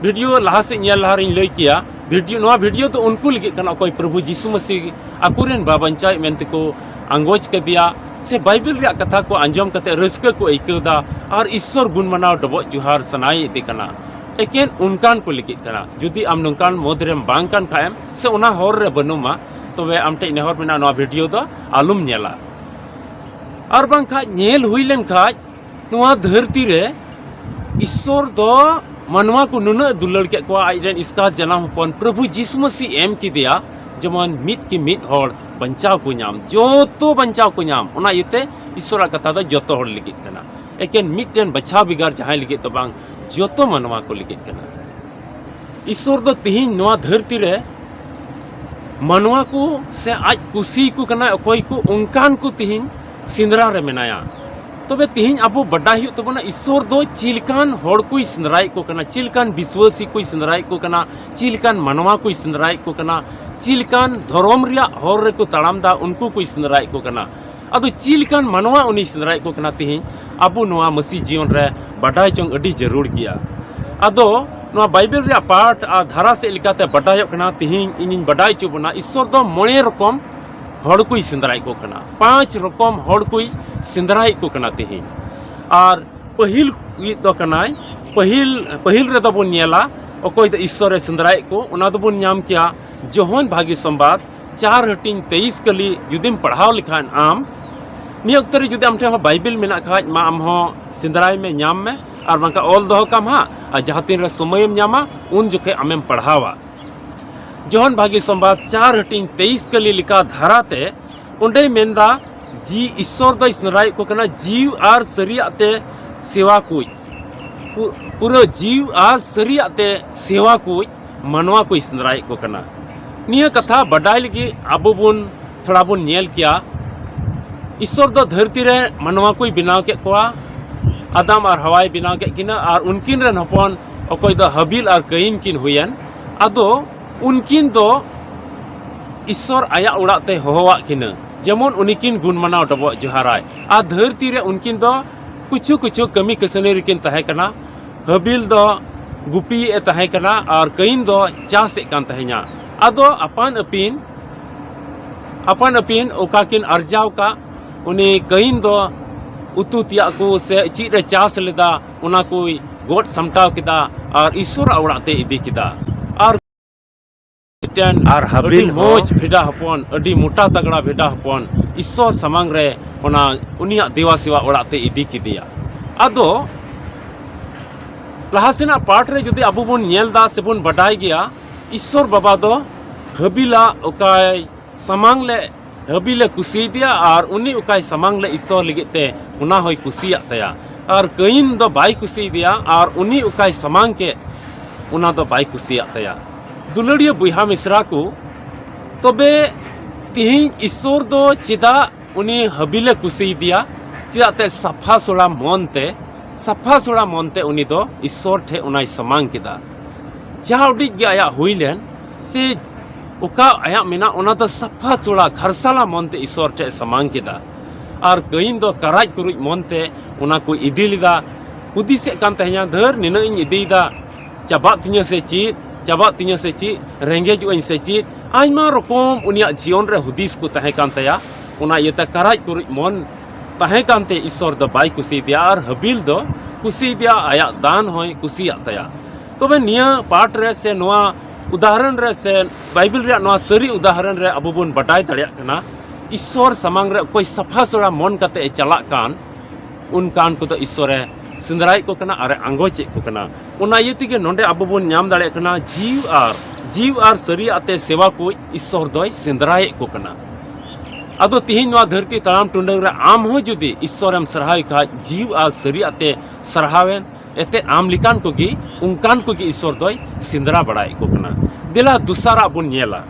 ᱵᱷᱤᱰᱤᱭᱳ ᱞᱟᱦᱟ ᱥᱮᱫ ᱧᱮᱞ ᱞᱟᱦᱟ ᱨᱤᱧ ᱞᱟᱹᱭ ᱠᱮᱭᱟ, ᱵᱷᱤᱰᱤᱭᱳ, ᱱᱚᱣᱟ ᱵᱷᱤᱰᱤᱭᱳ ᱫᱚ ᱩᱱᱠᱩ ᱞᱟᱹᱜᱤᱫ ᱠᱟᱱᱟ, ᱚᱠᱚᱭ ᱯᱨᱚᱵᱷᱩ ᱡᱤᱥᱩ ᱢᱟᱹᱥᱤ ᱟᱠᱚᱨᱮᱱ ᱵᱟᱧᱪᱟᱣᱤᱡ ᱢᱮᱱᱛᱮ ᱠᱚ ᱟᱸᱜᱚᱪ ᱠᱟᱫᱮᱭᱟ, ᱥᱮ ᱵᱟᱭᱵᱮᱞ ᱨᱮᱭᱟᱜ ᱠᱟᱛᱷᱟ ᱠᱚ ᱟᱸᱡᱚᱢ ᱠᱟᱛᱮ ᱨᱟᱹᱥᱠᱟᱹ ᱠᱚ ᱟᱹᱭᱠᱟᱹᱣ ᱮᱫᱟ ᱟᱨ ᱤᱥᱥᱚᱨ ᱜᱩᱱ ᱢᱟᱱᱟᱣ ᱰᱚᱵᱚᱜ ᱡᱚᱦᱟᱨ ᱥᱟᱱᱟᱭᱮᱫ ᱠᱟᱱᱟ᱾ ᱮᱠᱮᱱ ᱚᱱᱠᱟᱱ ᱠᱚ ᱞᱟᱹᱜᱤᱫ ᱠᱟᱱᱟ᱾ ᱡᱩᱫᱤ ᱟᱢ ᱱᱚᱝᱠᱟᱱ ᱢᱩᱫᱽ ᱨᱮᱢ ᱵᱟᱝ ᱠᱟᱱ ᱠᱷᱟᱡ ᱮᱢ, ᱥᱮ ᱚᱱᱟ ᱦᱚᱨ ᱨᱮ ᱵᱟᱹᱱᱩᱢᱟ, ᱛᱚᱵᱮ ᱟᱢ ᱴᱷᱮᱱ ᱱᱮᱦᱚᱨ ᱢᱮᱱᱟᱜᱼᱟ, ᱱᱚᱣᱟ ᱵᱷᱤᱰᱤᱭᱳ ᱫᱚ ᱟᱞᱚᱢ ᱧᱮᱞᱟ᱾ ᱟᱨ ᱵᱟᱝᱠᱷᱟᱡ ᱧᱮᱞ ᱦᱩᱭ ᱞᱮᱱ ᱠᱷᱟᱡ, ᱱᱚᱣᱟ ᱫᱷᱟᱹᱨᱛᱤ ᱨᱮ ᱤᱥᱥᱚᱨ ᱫᱚ ᱢᱟᱱᱣᱟ ᱠᱚ ᱱᱩᱱᱟᱹᱜ ᱫᱩᱞᱟᱹᱲ ᱠᱮᱫ ᱠᱚᱣᱟ, ᱟᱡ ᱨᱮᱱ ᱮᱥᱠᱟᱨ ᱡᱟᱱᱟᱢ ᱦᱚᱯᱚᱱ ᱯᱨᱚᱵᱷᱩ ᱡᱤᱥᱩ ᱢᱟᱹᱥᱤ ᱮᱢ ᱠᱮᱫᱮᱭᱟ, ᱡᱮᱢᱚᱱ ᱢᱤᱫ ᱠᱤ ᱢᱤᱫ ᱦᱚᱲ ᱵᱟᱧᱪᱟᱣ ᱠᱚ ᱧᱟᱢ, ᱡᱚᱛᱚ ᱵᱟᱧᱪᱟᱣ ᱠᱚ ᱧᱟᱢ᱾ ᱚᱱᱟ ᱤᱭᱟᱹᱛᱮ ᱤᱥᱥᱚᱨᱟᱜ ᱠᱟᱛᱷᱟ ᱫᱚ ᱡᱚᱛᱚ ᱦᱚᱲ ᱞᱟᱹᱜᱤᱫ ᱠᱟᱱᱟ᱾ ᱮᱠᱮᱱ ᱢᱤᱫᱴᱮᱱ ᱵᱟᱪᱷᱟᱣ ᱵᱷᱮᱜᱟᱨ ᱡᱟᱦᱟᱸᱭ ᱞᱟᱹᱜᱤᱫ ᱫᱚ ᱵᱟᱝ, ᱡᱚᱛᱚ ᱢᱟᱱᱣᱟ ᱠᱚ ᱞᱟᱹᱜᱤᱫ ᱠᱟᱱᱟ᱾ ᱤᱥᱥᱚᱨ ᱫᱚ ᱛᱤᱦᱤᱧ ᱱᱚᱣᱟ ᱫᱷᱟᱹᱨᱛᱤ ᱨᱮ ᱢᱟᱱᱣᱟ ᱠᱚ ᱥᱮ ᱟᱡ ᱠᱩᱥᱤ ᱠᱚ ᱠᱟᱱᱟ, ᱚᱠᱚᱭ ᱠᱚ ᱚᱱᱠᱟᱱ ᱠᱚ ᱛᱤᱦᱤᱧ ᱥᱮᱸᱫᱽᱨᱟ ᱨᱮ ᱢᱮᱱᱟᱭᱟ᱾ ᱛᱚᱵᱮ ᱛᱤᱦᱤᱧ ᱟᱵᱚ ᱵᱟᱰᱟᱭ ᱦᱩᱭᱩᱜ ᱛᱟᱵᱚᱱᱟ, ᱤᱥᱥᱚᱨ ᱫᱚ ᱪᱮᱫ ᱞᱮᱠᱟᱱ ᱦᱚᱲ ᱠᱚᱭ ᱥᱮᱸᱫᱽᱨᱟᱭᱮᱫ ᱠᱚ ᱠᱟᱱᱟ, ᱪᱮᱫ ᱞᱮᱠᱟᱱ ᱵᱤᱥᱣᱟᱹᱥᱤ ᱠᱚᱭ ᱥᱮᱸᱫᱽᱨᱟᱭᱮᱫ ᱠᱚ ᱠᱟᱱᱟ, ᱪᱮᱫ ᱞᱮᱠᱟᱱ ᱢᱟᱱᱣᱟ ᱠᱚᱭ ᱥᱮᱸᱫᱽᱨᱟᱭᱮᱫ ᱠᱚ ᱠᱟᱱᱟ, ᱪᱮᱫ ᱞᱮᱠᱟᱱ ᱫᱷᱚᱨᱚᱢ ᱨᱮᱭᱟᱜ ᱦᱚᱨ ᱨᱮᱠᱚ ᱛᱟᱲᱟᱢ ᱮᱫᱟ, ᱩᱱᱠᱩ ᱠᱚᱭ ᱥᱮᱸᱫᱽᱨᱟᱭᱮᱫ ᱠᱚ ᱠᱟᱱᱟ᱾ ᱟᱫᱚ ᱪᱮᱫ ᱞᱮᱠᱟᱱ ᱢᱟᱱᱣᱟ ᱩᱱᱤᱭ ᱥᱮᱸᱫᱽᱨᱟᱭᱮᱫ ᱠᱚ ᱠᱟᱱᱟ, ᱛᱤᱦᱤᱧ ᱟᱵᱚ ᱱᱚᱣᱟ ᱢᱟᱹᱥᱤ ᱡᱤᱭᱚᱱ ᱨᱮ ᱵᱟᱰᱟᱭ ᱡᱚᱝ ᱟᱹᱰᱤ ᱡᱟᱹᱨᱩᱲ ᱜᱮᱭᱟ᱾ ᱟᱫᱚ ᱱᱚᱣᱟ ᱵᱟᱭᱵᱮᱞ ᱨᱮᱭᱟᱜ ᱯᱟᱴ ᱟᱨ ᱫᱷᱟᱨᱟ ᱥᱮᱫ ᱞᱮᱠᱟᱛᱮ ᱵᱟᱰᱟᱭᱚᱜ ᱠᱟᱱᱟ, ᱛᱤᱦᱤᱧ ᱤᱧᱤᱧ ᱵᱟᱰᱟᱭ ᱦᱚᱪᱚ ᱵᱚᱱᱟ, ᱤᱥᱥᱚᱨ ᱫᱚ ᱢᱚᱬᱮ ᱨᱚᱠᱚᱢ ᱦᱚᱲ ᱠᱚᱭ ᱥᱮᱸᱫᱽᱨᱟᱭᱮᱫ ᱠᱚ ᱠᱟᱱᱟ, ᱯᱟᱸᱪ ᱨᱚᱠᱚᱢ ᱦᱚᱲ ᱠᱚᱭ ᱥᱮᱸᱫᱽᱨᱟᱭᱮᱫ ᱠᱚ ᱠᱟᱱᱟ ᱛᱤᱦᱤᱧ᱾ ᱟᱨ ᱯᱟᱹᱦᱤᱞ ᱤᱡ ᱫᱚ ᱠᱟᱱᱟᱭ, ᱯᱟᱹᱦᱤᱞ, ᱯᱟᱹᱦᱤᱞ ᱨᱮᱫᱚ ᱵᱚᱱ ᱧᱮᱞᱟ ᱚᱠᱚᱭ ᱫᱚ ᱤᱥᱥᱚᱨᱮ ᱥᱮᱸᱫᱽᱨᱟᱭᱮᱫ ᱠᱚ, ᱚᱱᱟ ᱫᱚᱵᱚᱱ ᱧᱟᱢ ᱠᱮᱭᱟ ᱡᱚᱦᱚᱱ ᱵᱷᱟᱹᱜᱤ ᱥᱚᱢᱵᱟᱫ ᱪᱟᱨ ᱦᱟᱹᱴᱤᱧ ᱛᱮᱭᱤᱥ ᱠᱟᱹᱞᱤ ᱡᱩᱫᱤᱢ ᱯᱟᱲᱦᱟᱣ ᱞᱮᱠᱷᱟᱱ ᱟᱢ, ᱱᱤᱭᱟᱹ ᱚᱠᱛᱚ ᱨᱮ ᱡᱩᱫᱤ ᱟᱢ ᱴᱷᱮᱱ ᱦᱚᱸ ᱵᱟᱭᱵᱮᱞ ᱢᱮᱱᱟᱜ ᱠᱷᱟᱡ ᱢᱟ, ᱟᱢ ᱦᱚᱸ ᱥᱮᱸᱫᱽᱨᱟᱭ ᱢᱮ, ᱧᱟᱢ ᱢᱮ, ᱟᱨ ᱵᱟᱝᱠᱷᱟᱱ ᱚᱞ ᱫᱚᱦᱚ ᱠᱟᱢ ᱦᱟᱸᱜ, ᱟᱨ ᱡᱟᱦᱟᱸ ᱛᱤᱱ ᱨᱮ ᱥᱚᱢᱚᱭᱮᱢ ᱧᱟᱢᱟ ᱩᱱ ᱡᱚᱠᱷᱮᱡ ᱟᱢᱮᱢ ᱯᱟᱲᱦᱟᱣᱟ᱾ ᱡᱚᱦᱚᱱ ᱵᱷᱟᱹᱜᱤ ᱥᱚᱢᱵᱟᱫ ᱪᱟᱨ ᱦᱟᱹᱴᱤᱧ ᱛᱮᱭᱤᱥ ᱠᱟᱹᱞᱤ ᱞᱮᱠᱟ ᱫᱷᱟᱨᱟᱛᱮ ᱚᱸᱰᱮᱭ ᱢᱮᱱᱫᱟ, ᱡᱤ ᱤᱥᱥᱚᱨ ᱫᱚᱭ ᱥᱮᱸᱫᱽᱨᱟᱭᱮᱫ ᱠᱚ ᱠᱟᱱᱟ ᱡᱤᱣᱤ ᱟᱨ ᱥᱟᱹᱨᱤᱭᱟᱜ ᱛᱮ ᱥᱮᱣᱟ ᱠᱩᱡ, ᱯᱩ-, ᱯᱩᱨᱟᱹ ᱡᱤᱣᱤ ᱟᱨ ᱥᱟᱹᱨᱤᱭᱟᱜ ᱛᱮ ᱥᱮᱣᱟ ᱠᱩᱡ ᱢᱟᱱᱣᱟ ᱠᱚᱭ ᱥᱮᱸᱫᱽᱨᱟᱭᱮᱫ ᱠᱚ ᱠᱟᱱᱟ᱾ ᱱᱤᱭᱟᱹ ᱠᱟᱛᱷᱟ ᱵᱟᱰᱟᱭ ᱞᱟᱹᱜᱤᱫ ᱟᱵᱚ ᱵᱚᱱ ᱛᱷᱚᱲᱟ ᱵᱚᱱ ᱧᱮᱞ ᱠᱮᱭᱟ᱾ ᱤᱥᱥᱚᱨ ᱫᱚ ᱫᱷᱟᱹᱨᱛᱤ ᱨᱮ ᱢᱟᱱᱣᱟ ᱠᱚᱭ ᱵᱮᱱᱟᱣ ᱠᱮᱫ ᱠᱚᱣᱟ, ᱟᱫᱟᱢ ᱟᱨ ᱦᱟᱣᱟᱭ ᱵᱮᱱᱟᱣ ᱠᱮᱫ ᱠᱤᱱᱟ, ᱟᱨ ᱩᱱᱠᱤᱱ ᱨᱮᱱ ᱦᱚᱯᱚᱱ ᱚᱠᱚᱭ ᱫᱚ ᱦᱟᱵᱤᱞ ᱟᱨ ᱠᱟᱭᱤᱱ ᱠᱤᱱ ᱦᱩᱭᱮᱱ᱾ ᱟᱫᱚ ᱩᱱᱠᱤᱱ ᱫᱚ ᱤᱥᱥᱚᱨ ᱟᱭᱟᱜ ᱚᱲᱟᱜ ᱛᱮ ᱦᱚᱦᱚᱣᱟᱜ ᱠᱤᱱᱟ, ᱡᱮᱢᱚᱱ ᱩᱱᱤ ᱠᱤᱱ ᱜᱩᱱ ᱢᱟᱱᱟᱣ ᱰᱚᱵᱚᱜ ᱡᱚᱦᱟᱨᱟᱭ᱾ ᱟᱨ ᱫᱷᱟᱹᱨᱛᱤ ᱨᱮ ᱩᱱᱠᱤᱱ ᱫᱚ ᱠᱩᱪᱷᱩ ᱠᱩᱪᱷᱩ ᱠᱟᱹᱢᱤ ᱠᱟᱹᱥᱱᱤ ᱨᱮᱠᱤᱱ ᱛᱟᱦᱮᱸ ᱠᱟᱱᱟ᱾ ᱦᱟᱵᱤᱞ ᱫᱚ ᱜᱩᱯᱤᱭᱮᱫ ᱮ ᱛᱟᱦᱮᱸ ᱠᱟᱱᱟ ᱟᱨ ᱠᱟᱹᱭᱤᱱ ᱫᱚ ᱪᱟᱥᱮᱫ ᱠᱟᱱ ᱛᱟᱦᱮᱸᱧᱟ᱾ ᱟᱫᱚ ᱟᱯᱟᱱ ᱟᱹᱯᱤᱱ, ᱟᱯᱟᱱ ᱟᱹᱯᱤᱱ ᱚᱠᱟ ᱠᱤᱱ ᱟᱨᱡᱟᱣ ᱠᱟᱜ, ᱩᱱᱤ ᱠᱟᱹᱭᱤᱱ ᱫᱚ ᱩᱛᱩ ᱛᱮᱭᱟᱜ ᱠᱚ ᱥᱮ ᱪᱮᱫ ᱮ ᱪᱟᱥ ᱞᱮᱫᱟ, ᱚᱱᱟ ᱠᱚᱭ ᱜᱚᱫ ᱥᱟᱢᱴᱟᱣ ᱠᱮᱫᱟ ᱟᱨ ᱤᱥᱚᱨᱟᱜ ᱚᱲᱟᱜ ᱛᱮᱭ ᱤᱫᱤ ᱠᱮᱫᱟ᱾ ᱟᱨ ᱢᱤᱫᱴᱮᱱ ᱟᱨ ᱦᱟᱹᱵᱤᱞ ᱟᱹᱰᱤ ᱦᱚᱸ ᱢᱚᱡᱽ ᱵᱷᱮᱰᱟ ᱦᱚᱯᱚᱱ, ᱟᱹᱰᱤ ᱢᱚᱴᱟ ᱛᱟᱜᱲᱟ ᱵᱷᱮᱰᱟ ᱦᱚᱯᱚᱱ ᱤᱥᱚᱨ ᱥᱟᱢᱟᱝ ᱨᱮ ᱚᱱᱟ ᱩᱱᱤᱭᱟᱜ ᱫᱮᱣᱟ ᱥᱮᱣᱟ ᱚᱲᱟᱜ ᱛᱮᱭ ᱤᱫᱤ ᱠᱮᱫᱮᱭᱟ᱾ ᱟᱫᱚ ᱞᱟᱦᱟ ᱥᱮᱱᱟᱜ ᱯᱟᱴ ᱨᱮ ᱡᱩᱫᱤ ᱟᱵᱚ ᱵᱚᱱ ᱧᱮᱞ ᱫᱟ ᱥᱮᱵᱚᱱ ᱵᱟᱰᱟᱭ ᱜᱮᱭᱟ, ᱤᱥᱚᱨ ᱵᱟᱵᱟ ᱫᱚ ᱦᱟᱹᱵᱤᱞᱟᱜ ᱚᱠᱟᱭ ᱥᱟᱢᱟᱝ ᱞᱮ, ᱦᱟᱹᱵᱤᱞᱮ ᱠᱩᱥᱤᱭᱟᱫᱮᱭᱟ ᱟᱨ ᱩᱱᱤ ᱚᱠᱟᱭ ᱥᱟᱢᱟᱝ ᱞᱮ ᱤᱥᱚᱨ ᱞᱟᱹᱜᱤᱫ ᱛᱮ, ᱚᱱᱟ ᱦᱚᱸᱭ ᱠᱩᱥᱤᱭᱟᱜ ᱛᱟᱭᱟ᱾ ᱟᱨ ᱠᱟᱹᱭᱤᱱ ᱫᱚ ᱵᱟᱭ ᱠᱩᱥᱤᱭᱟᱫᱮᱭᱟ ᱟᱨ ᱩᱱᱤ ᱚᱠᱟᱭ ᱥᱟᱢᱟᱝ ᱠᱮᱫ, ᱚᱱᱟ ᱫᱚ ᱵᱟᱭ ᱠᱩᱥᱤᱭᱟᱜ ᱛᱟᱭᱟ᱾ ᱫᱩᱞᱟᱹᱲᱤᱭᱟᱹ ᱵᱚᱭᱦᱟ ᱢᱤᱥᱨᱟ ᱠᱚ, ᱛᱚᱵᱮ ᱛᱤᱦᱤᱧ ᱤᱥᱚᱨ ᱫᱚ ᱪᱮᱫᱟᱜ ᱩᱱᱤ ᱦᱟᱹᱵᱤᱞᱮ ᱠᱩᱥᱤᱭᱟᱫᱮᱭᱟ? ᱪᱮᱫᱟᱜ ᱛᱮ ᱥᱟᱯᱷᱟ ᱥᱚᱲᱟ ᱢᱚᱱ ᱛᱮ, ᱥᱟᱯᱷᱟ ᱥᱚᱲᱟ ᱢᱚᱱ ᱛᱮ ᱩᱱᱤ ᱫᱚ ᱤᱥᱚᱨ ᱴᱷᱮᱱ ᱚᱱᱟᱭ ᱥᱟᱢᱟᱝ ᱠᱮᱫᱟ᱾ ᱡᱟᱦᱟᱸ ᱩᱰᱤᱡ ᱜᱮ ᱟᱭᱟᱜ ᱦᱩᱭ ᱞᱮᱱ, ᱥᱮ ᱚᱠᱟ ᱟᱭᱟᱜ ᱢᱮᱱᱟᱜ, ᱚᱱᱟ ᱫᱚ ᱥᱟᱯᱷᱟ ᱥᱚᱲᱟ ᱠᱷᱟᱨᱥᱟᱞᱟ ᱢᱚᱱ ᱛᱮ ᱤᱥᱚᱨ ᱴᱷᱮᱱ ᱥᱟᱢᱟᱝ ᱠᱮᱫᱟ᱾ ᱟᱨ ᱠᱟᱹᱭᱤᱱ ᱫᱚ ᱠᱟᱨᱟᱡ ᱠᱩᱨᱩᱡ ᱢᱚᱱ ᱛᱮ ᱚᱱᱟ ᱠᱚ ᱤᱫᱤ ᱞᱮᱫᱟ᱾ ᱦᱩᱫᱤᱥᱮᱫ ᱠᱟᱱ ᱛᱟᱦᱮᱸᱧᱟ, ᱫᱷᱟᱹᱨ ᱱᱤᱱᱟᱹᱜ ᱤᱧ ᱤᱫᱤᱭᱮᱫᱟ, ᱪᱟᱵᱟᱜ ᱛᱤᱧᱟᱹ ᱥᱮ ᱪᱮᱫ, ᱪᱟᱵᱟᱜ ᱛᱤᱧᱟᱹ ᱥᱮ ᱪᱮᱫ, ᱨᱮᱸᱜᱮᱡᱚᱜ ᱟᱹᱧ ᱥᱮ ᱪᱮᱫ? ᱟᱭᱢᱟ ᱨᱚᱠᱚᱢ ᱩᱱᱤᱭᱟᱜ ᱡᱤᱭᱚᱱ ᱨᱮ ᱦᱩᱫᱤᱥ ᱠᱚ ᱛᱟᱦᱮᱸ ᱠᱟᱱ ᱛᱟᱭᱟ᱾ ᱚᱱᱟ ᱤᱭᱟᱹᱛᱮ ᱠᱟᱨᱟᱡ ᱠᱩᱨᱩᱡ ᱢᱚᱱ ᱛᱟᱦᱮᱸ ᱠᱟᱱᱛᱮ ᱤᱥᱚᱨ ᱫᱚ ᱵᱟᱭ ᱠᱩᱥᱤᱭᱟᱫᱮᱭᱟ, ᱟᱨ ᱦᱟᱹᱵᱤᱞ ᱫᱚ ᱠᱩᱥᱤᱭᱟᱫᱮᱭᱟ, ᱟᱭᱟᱜ ᱫᱟᱱ ᱦᱚᱸᱭ ᱠᱩᱥᱤᱭᱟᱜ ᱛᱟᱭᱟ᱾ ᱛᱚᱵᱮ ᱱᱤᱭᱟᱹ ᱯᱟᱴ ᱨᱮ ᱥᱮ ᱱᱚᱣᱟ ᱩᱫᱟᱦᱚᱨᱚᱱ ᱨᱮ ᱥᱮ ᱵᱟᱭᱵᱮᱞ ᱨᱮᱭᱟᱜ ᱱᱚᱣᱟ ᱥᱟᱹᱨᱤ ᱩᱫᱟᱦᱚᱨᱚᱱ ᱨᱮ ᱟᱵᱚ ᱵᱚᱱ ᱵᱟᱰᱟᱭ ᱫᱟᱲᱮᱭᱟᱜ ᱠᱟᱱᱟ, ᱤᱥᱚᱨ ᱥᱟᱢᱟᱝ ᱨᱮ ᱚᱠᱚᱭ ᱥᱟᱯᱷᱟ ᱥᱚᱲᱟ ᱢᱚᱱ ᱠᱟᱛᱮ ᱮ ᱪᱟᱞᱟᱜ ᱠᱟᱱ, ᱚᱱᱠᱟᱱ ᱠᱚᱫᱚ ᱤᱥᱚᱨᱮ ᱥᱮᱸᱫᱽᱨᱟᱭᱮᱫ ᱠᱚ ᱠᱟᱱᱟ ᱟᱨ ᱮ ᱟᱸᱜᱚᱪᱮᱫ ᱠᱚ ᱠᱟᱱᱟ᱾ ᱚᱱᱟ ᱤᱭᱟᱹ ᱛᱮᱜᱮ ᱱᱚᱰᱮ ᱟᱵᱚ ᱵᱚᱱ ᱧᱟᱢ ᱫᱟᱲᱮᱭᱟᱜ ᱠᱟᱱᱟ, ᱡᱤᱣ ᱟᱨ, ᱡᱤᱣ ᱟᱨ ᱥᱟᱹᱨᱤᱭᱟᱜ ᱛᱮ ᱥᱮᱣᱟ ᱠᱚ ᱤᱥᱚᱨ ᱫᱚᱭ ᱥᱮᱸᱫᱽᱨᱟᱭᱮᱫ ᱠᱚ ᱠᱟᱱᱟ᱾ ᱟᱫᱚ ᱛᱤᱦᱤᱧ ᱱᱚᱣᱟ ᱫᱷᱟᱹᱨᱛᱤ ᱛᱟᱲᱟᱢ ᱴᱩᱰᱟᱹᱝ ᱨᱮ ᱟᱢ ᱦᱚᱸ ᱡᱩᱫᱤ ᱤᱥᱚᱨᱮᱢ ᱥᱟᱨᱦᱟᱣᱮ ᱠᱷᱟᱡ, ᱡᱤᱣ ᱟᱨ ᱥᱟᱹᱨᱤᱭᱟᱜ ᱛᱮ ᱥᱟᱨᱦᱟᱣᱮᱱ, ᱮᱛᱮᱫ ᱟᱢ ᱞᱮᱠᱟᱱ ᱠᱚᱜᱮ, ᱚᱱᱠᱟᱱ ᱠᱚᱜᱮ ᱤᱥᱚᱨ ᱫᱚᱭ ᱥᱮᱸᱫᱽᱨᱟ ᱵᱟᱲᱟᱭᱮᱫ ᱠᱚ ᱠᱟᱱᱟ᱾ ᱫᱮᱞᱟ ᱫᱚᱥᱟᱨᱟᱜ ᱵᱚᱱ ᱧᱮᱞᱟ,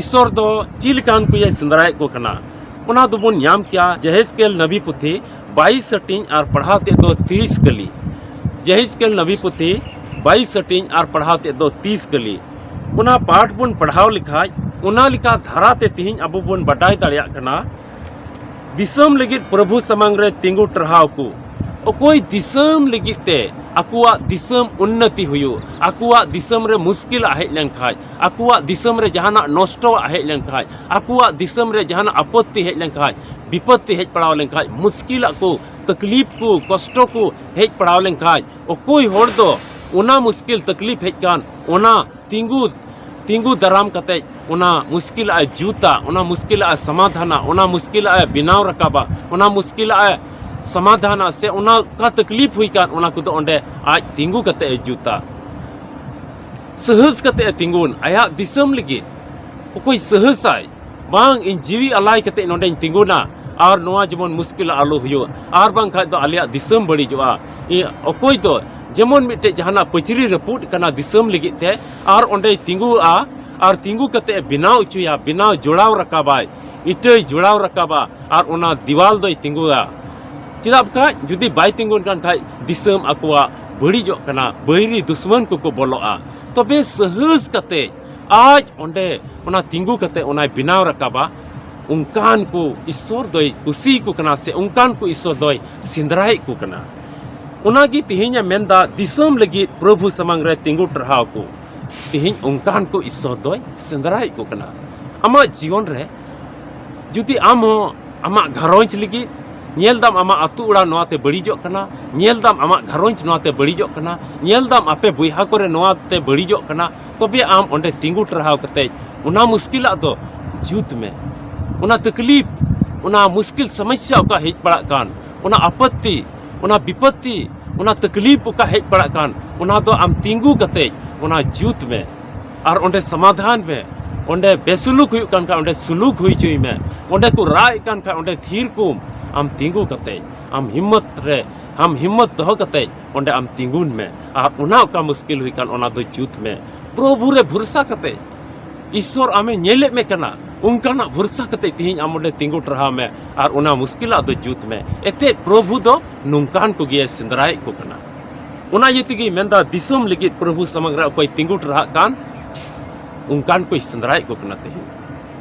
ᱤᱥᱚᱨ ᱫᱚ ᱪᱮᱫ ᱞᱮᱠᱟᱱ ᱠᱚᱭᱮ ᱥᱮᱸᱫᱽᱨᱟᱭᱮᱫ ᱠᱚ ᱠᱟᱱᱟ᱾ ᱚᱱᱟ ᱫᱚᱵᱚᱱ ᱧᱟᱢ ᱠᱮᱭᱟ ᱡᱮᱦᱮᱡᱠᱮᱞ ᱱᱟᱵᱤ ᱯᱩᱛᱷᱤ ᱵᱟᱭᱤᱥ ᱦᱟᱹᱴᱤᱧ ᱟᱨ ᱯᱟᱲᱦᱟᱣ ᱛᱮᱫ ᱫᱚ ᱛᱤᱨᱤᱥ ᱠᱟᱹᱞᱤ᱾ ᱡᱮᱦᱮᱡᱠᱮᱞ ᱱᱟᱵᱤ ᱯᱩᱛᱷᱤ ᱵᱟᱭᱤᱥ ᱦᱟᱹᱴᱤᱧ ᱟᱨ ᱯᱟᱲᱦᱟᱣ ᱛᱮᱫ ᱫᱚ ᱛᱤᱨᱤᱥ ᱠᱟᱹᱞᱤ᱾ ᱚᱱᱟ ᱯᱟᱴ ᱵᱚᱱ ᱯᱟᱲᱦᱟᱣ ᱞᱮᱠᱷᱟᱡ, ᱚᱱᱟ ᱞᱮᱠᱟ ᱫᱷᱟᱨᱟ ᱛᱮ ᱛᱤᱦᱤᱧ ᱟᱵᱚ ᱵᱚᱱ ᱵᱟᱰᱟᱭ ᱫᱟᱲᱮᱭᱟᱜ ᱠᱟᱱᱟ, ᱫᱤᱥᱚᱢ ᱞᱟᱹᱜᱤᱫ ᱯᱨᱚᱵᱷᱩ ᱥᱟᱢᱟᱝ ᱨᱮ ᱛᱤᱸᱜᱩ ᱴᱟᱨᱦᱟᱣ ᱠᱚ, ᱚᱠᱚᱭ ᱫᱤᱥᱚᱢ ᱞᱟᱹᱜᱤᱫ ᱛᱮ ᱟᱠᱚᱣᱟᱜ ᱫᱤᱥᱚᱢ ᱩᱱᱱᱚᱛᱤ ᱦᱩᱭᱩᱜ, ᱟᱠᱚᱣᱟᱜ ᱫᱤᱥᱚᱢ ᱨᱮ ᱢᱩᱥᱠᱤᱞᱟᱜ ᱦᱮᱡ ᱞᱮᱱᱠᱷᱟᱡ, ᱟᱠᱚᱣᱟᱜ ᱫᱤᱥᱚᱢ ᱨᱮ ᱡᱟᱦᱟᱱᱟᱜ ᱱᱚᱥᱴᱚᱣᱟᱜ ᱦᱮᱡ ᱞᱮᱱᱠᱷᱟᱡ, ᱟᱠᱚᱣᱟᱜ ᱫᱤᱥᱚᱢ ᱨᱮ ᱡᱟᱦᱟᱱᱟᱜ ᱟᱯᱚᱛᱛᱤ ᱦᱮᱡ ᱞᱮᱱᱠᱷᱟᱡ, ᱵᱤᱯᱚᱛᱛᱤ ᱦᱮᱡ ᱯᱟᱲᱟᱣ ᱞᱮᱱᱠᱷᱟᱡ, ᱢᱩᱥᱠᱤᱞᱟᱜ ᱠᱚ, ᱛᱟᱠᱞᱤᱯ ᱠᱚ, ᱠᱚᱥᱴᱚ ᱠᱚ ᱦᱮᱡ ᱯᱟᱲᱟᱣ ᱞᱮᱱᱠᱷᱟᱡ, ᱚᱠᱚᱭ ᱦᱚᱲ ᱫᱚ ᱚᱱᱟ ᱢᱩᱥᱠᱤᱞ ᱛᱟᱠᱞᱤᱯ ᱦᱮᱡ ᱠᱟᱱ, ᱚᱱᱟ ᱛᱤᱸᱜᱩ, ᱛᱤᱸᱜᱩ ᱫᱟᱨᱟᱢ ᱠᱟᱛᱮ ᱚᱱᱟ ᱢᱩᱥᱠᱤᱞᱟᱜ ᱮ ᱡᱩᱛᱟ, ᱚᱱᱟ ᱢᱩᱥᱠᱤᱞᱟᱜ ᱮ ᱥᱚᱢᱟᱫᱷᱟᱱᱟ, ᱚᱱᱟ ᱢᱩᱥᱠᱤᱞᱟᱜ ᱮ ᱵᱮᱱᱟᱣ ᱨᱟᱠᱟᱵᱟ, ᱚᱱᱟ ᱢᱩᱥᱠᱤᱞᱟᱜ ᱮ ᱥᱚᱢᱟᱫᱷᱟᱱᱟ ᱥᱮ ᱚᱱᱟ ᱚᱠᱟ ᱛᱟᱠᱞᱤᱯ ᱦᱩᱭ ᱠᱟᱱ, ᱚᱱᱟ ᱠᱚᱫᱚ ᱚᱸᱰᱮ ᱟᱡ ᱛᱤᱸᱜᱩ ᱠᱟᱛᱮ ᱮ ᱡᱩᱛᱟ᱾ ᱥᱟᱦᱟᱥ ᱠᱟᱛᱮ ᱮ ᱛᱤᱸᱜᱩᱱ ᱟᱭᱟᱜ ᱫᱤᱥᱚᱢ ᱞᱟᱹᱜᱤᱫ᱾ ᱚᱠᱚᱭ ᱥᱟᱦᱟᱥᱟᱭ, ᱵᱟᱝ, ᱤᱧ ᱡᱤᱣᱤ ᱟᱞᱟᱭ ᱠᱟᱛᱮ ᱱᱚᱸᱰᱮᱧ ᱛᱤᱸᱜᱩᱱᱟ, ᱟᱨ ᱱᱚᱣᱟ ᱡᱮᱢᱚᱱ ᱢᱩᱥᱠᱤᱞ ᱟᱞᱚ ᱦᱩᱭᱩᱜ, ᱟᱨ ᱵᱟᱝᱠᱷᱟᱡ ᱫᱚ ᱟᱞᱮᱭᱟᱜ ᱫᱤᱥᱚᱢ ᱵᱟᱹᱲᱤᱡᱚᱜᱼᱟ᱾ ᱤ-, ᱚᱠᱚᱭ ᱫᱚ ᱡᱮᱢᱚᱱ ᱢᱤᱫᱴᱮᱡ ᱡᱟᱦᱟᱱᱟᱜ ᱯᱟᱹᱪᱨᱤ ᱨᱟᱹᱯᱩᱫ ᱠᱟᱱᱟ ᱫᱤᱥᱚᱢ ᱞᱟᱹᱜᱤᱫ ᱛᱮ, ᱟᱨ ᱚᱸᱰᱮᱭ ᱛᱤᱸᱜᱩᱜᱼᱟ, ᱟᱨ ᱛᱤᱸᱜᱩ ᱠᱟᱛᱮ ᱮ ᱵᱮᱱᱟᱣ ᱦᱚᱪᱚᱭᱟ, ᱵᱮᱱᱟᱣ ᱡᱚᱲᱟᱣ ᱨᱟᱠᱟᱵᱟᱭ, ᱤᱴᱟᱹᱭ ᱡᱚᱲᱟᱣ ᱨᱟᱠᱟᱵᱟ, ᱟᱨ ᱚᱱᱟ ᱫᱤᱣᱟᱞ ᱫᱚᱭ ᱛᱤᱸᱜᱩᱭᱟ᱾ ᱪᱮᱫᱟᱜ ᱵᱟᱠᱷᱟᱡ ᱡᱩᱫᱤ ᱵᱟᱭ ᱛᱤᱸᱜᱩᱱ ᱠᱟᱱ ᱠᱷᱟᱡ, ᱫᱤᱥᱚᱢ ᱟᱠᱚᱣᱟᱜ ᱵᱟᱹᱲᱤᱡᱚᱜ ᱠᱟᱱᱟ, ᱵᱟᱹᱭᱨᱤ ᱫᱩᱥᱢᱟᱱ ᱠᱚᱠᱚ ᱵᱚᱞᱚᱜᱼᱟ᱾ ᱛᱚᱵᱮ ᱥᱟᱦᱟᱥ ᱠᱟᱛᱮ ᱟᱡ ᱚᱸᱰᱮ ᱚᱱᱟ ᱛᱤᱸᱜᱩ ᱠᱟᱛᱮ ᱚᱱᱟᱭ ᱵᱮᱱᱟᱣ ᱨᱟᱠᱟᱵᱟ, ᱚᱱᱠᱟᱱ ᱠᱚ ᱤᱥᱥᱚᱨ ᱫᱚᱭ ᱠᱩᱥᱤ ᱟᱠᱚ ᱠᱟᱱᱟ, ᱥᱮ ᱚᱱᱠᱟᱱ ᱠᱚ ᱤᱥᱥᱚᱨ ᱫᱚᱭ ᱥᱮᱸᱫᱽᱨᱟᱭᱮᱫ ᱠᱚ ᱠᱟᱱᱟ᱾ ᱚᱱᱟᱜᱮ ᱛᱮᱦᱮᱧ ᱮ ᱢᱮᱱᱫᱟ, ᱫᱤᱥᱚᱢ ᱞᱟᱹᱜᱤᱫ ᱯᱨᱚᱵᱷᱩ ᱥᱟᱢᱟᱝ ᱨᱮ ᱛᱤᱸᱜᱩ ᱴᱟᱨᱦᱟᱣ ᱠᱚ᱾ ᱛᱮᱦᱮᱧ ᱚᱱᱠᱟᱱ ᱠᱚ ᱤᱥᱥᱚᱨ ᱫᱚᱭ ᱥᱮᱸᱫᱽᱨᱟᱭᱮᱫ ᱠᱚ ᱠᱟᱱᱟ᱾ ᱟᱢᱟᱜ ᱡᱤᱭᱚᱱ ᱨᱮ ᱡᱩᱫᱤ ᱟᱢ ᱦᱚᱸ ᱟᱢᱟᱜ ᱜᱷᱟᱨᱚᱸᱡᱽ ᱞᱟᱹᱜᱤᱫ, ᱧᱮᱞ ᱫᱟᱢ ᱟᱢᱟᱜ ᱟᱹᱛᱩ ᱚᱲᱟᱜ ᱱᱚᱣᱟᱛᱮ ᱵᱟᱹᱲᱤᱡᱚᱜ ᱠᱟᱱᱟ, ᱧᱮᱞ ᱫᱟᱢ ᱟᱢᱟᱜ ᱜᱷᱟᱨᱚᱸᱡᱽ ᱱᱚᱣᱟᱛᱮ ᱵᱟᱹᱲᱤᱡᱚᱜ ᱠᱟᱱᱟ, ᱧᱮᱞ ᱫᱟᱢ ᱟᱯᱮ ᱵᱚᱭᱦᱟ ᱠᱚᱨᱮ ᱱᱚᱣᱟᱛᱮ ᱵᱟᱹᱲᱤᱡᱚᱜ ᱠᱟᱱᱟ, ᱛᱚᱵᱮ ᱟᱢ ᱚᱸᱰᱮ ᱛᱤᱸᱜᱩ ᱴᱟᱨᱦᱟᱣ ᱠᱟᱛᱮ ᱚᱱᱟ ᱢᱩᱥᱠᱤᱞᱟᱜ ᱫᱚ ᱡᱩᱛ ᱢᱮ᱾ ᱚᱱᱟ ᱛᱟᱠᱞᱤᱯ, ᱚᱱᱟ ᱢᱩᱥᱠᱤᱞ ᱥᱚᱢᱚᱥᱥᱟ ᱚᱠᱟ ᱦᱮᱡ ᱯᱟᱲᱟᱜ ᱠᱟᱱ, ᱚᱱᱟ ᱟᱯᱚᱛᱛᱤ, ᱚᱱᱟ ᱵᱤᱯᱚᱛᱛᱤ, ᱚᱱᱟ ᱛᱟᱠᱞᱤᱯ ᱚᱠᱟ ᱦᱮᱡ ᱯᱟᱲᱟᱜ ᱠᱟᱱ, ᱚᱱᱟ ᱫᱚ ᱟᱢ ᱛᱤᱸᱜᱩ ᱠᱟᱛᱮ ᱚᱱᱟ ᱡᱩᱛ ᱢᱮ᱾ ᱟᱨ ᱚᱸᱰᱮ ᱥᱚᱢᱟᱫᱷᱟᱱ ᱢᱮ᱾ ᱚᱸᱰᱮ ᱵᱮᱥᱩᱞᱩᱠ ᱦᱩᱭᱩᱜ ᱠᱟᱱ ᱠᱷᱟᱱ ᱚᱸᱰᱮ ᱥᱩᱞᱩᱠ ᱦᱩᱭ ᱦᱚᱪᱚᱭ ᱢᱮ᱾ ᱚᱸᱰᱮ ᱠᱚ ᱨᱟᱜ ᱮᱫ ᱠᱟᱱ ᱠᱷᱟᱱ ᱚᱸᱰᱮ ᱛᱷᱤᱨ ᱠᱚᱢ᱾ ᱟᱢ ᱛᱤᱸᱜᱩ ᱠᱟᱛᱮ, ᱟᱢ ᱦᱤᱢᱢᱚᱛ ᱨᱮ, ᱟᱢ ᱦᱤᱢᱢᱚᱛ ᱫᱚᱦᱚ ᱠᱟᱛᱮ ᱚᱸᱰᱮ ᱟᱢ ᱛᱤᱸᱜᱩᱱ ᱢᱮ᱾ ᱟᱨ ᱚᱱᱟ ᱚᱠᱟ ᱢᱩᱥᱠᱤᱞ ᱦᱩᱭ ᱠᱟᱱ ᱚᱱᱟ ᱫᱚ ᱡᱩᱛ ᱢᱮ᱾ ᱯᱨᱚᱵᱷᱩ ᱨᱮ ᱵᱷᱚᱨᱥᱟ ᱠᱟᱛᱮ, ᱤᱥᱥᱚᱨ ᱟᱢᱮ ᱧᱮᱞᱮᱫ ᱢᱮ ᱠᱟᱱᱟ, ᱚᱱᱠᱟᱱᱟᱜ ᱵᱷᱚᱨᱥᱟ ᱠᱟᱛᱮ ᱛᱮᱦᱮᱧ ᱟᱢ ᱚᱸᱰᱮ ᱛᱤᱸᱜᱩ ᱴᱟᱨᱦᱟᱣ ᱢᱮ ᱟᱨ ᱚᱱᱟ ᱢᱩᱥᱠᱤᱞᱟᱜ ᱫᱚ ᱡᱩᱛ ᱢᱮ᱾ ᱮᱛᱮᱫ ᱯᱨᱚᱵᱷᱩ ᱫᱚ ᱱᱚᱝᱠᱟᱱ ᱠᱚᱜᱮᱭ ᱥᱮᱸᱫᱽᱨᱟᱭᱮᱫ ᱠᱚ ᱠᱟᱱᱟ᱾ ᱚᱱᱟ ᱤᱭᱟᱹ ᱛᱮᱜᱮ ᱢᱮᱱᱫᱟ, ᱫᱤᱥᱚᱢ ᱞᱟᱹᱜᱤᱫ ᱯᱨᱚᱵᱷᱩ ᱥᱟᱢᱟᱝ ᱨᱮ ᱚᱠᱚᱭ ᱛᱤᱸᱜᱩ ᱴᱟᱨᱦᱟᱜ ᱠᱟᱱ, ᱚᱱᱠᱟᱱ ᱠᱚᱭ ᱥᱮᱸᱫᱽᱨᱟᱭᱮᱫ ᱠᱚ ᱠᱟᱱᱟ ᱛᱮᱦᱮᱧ᱾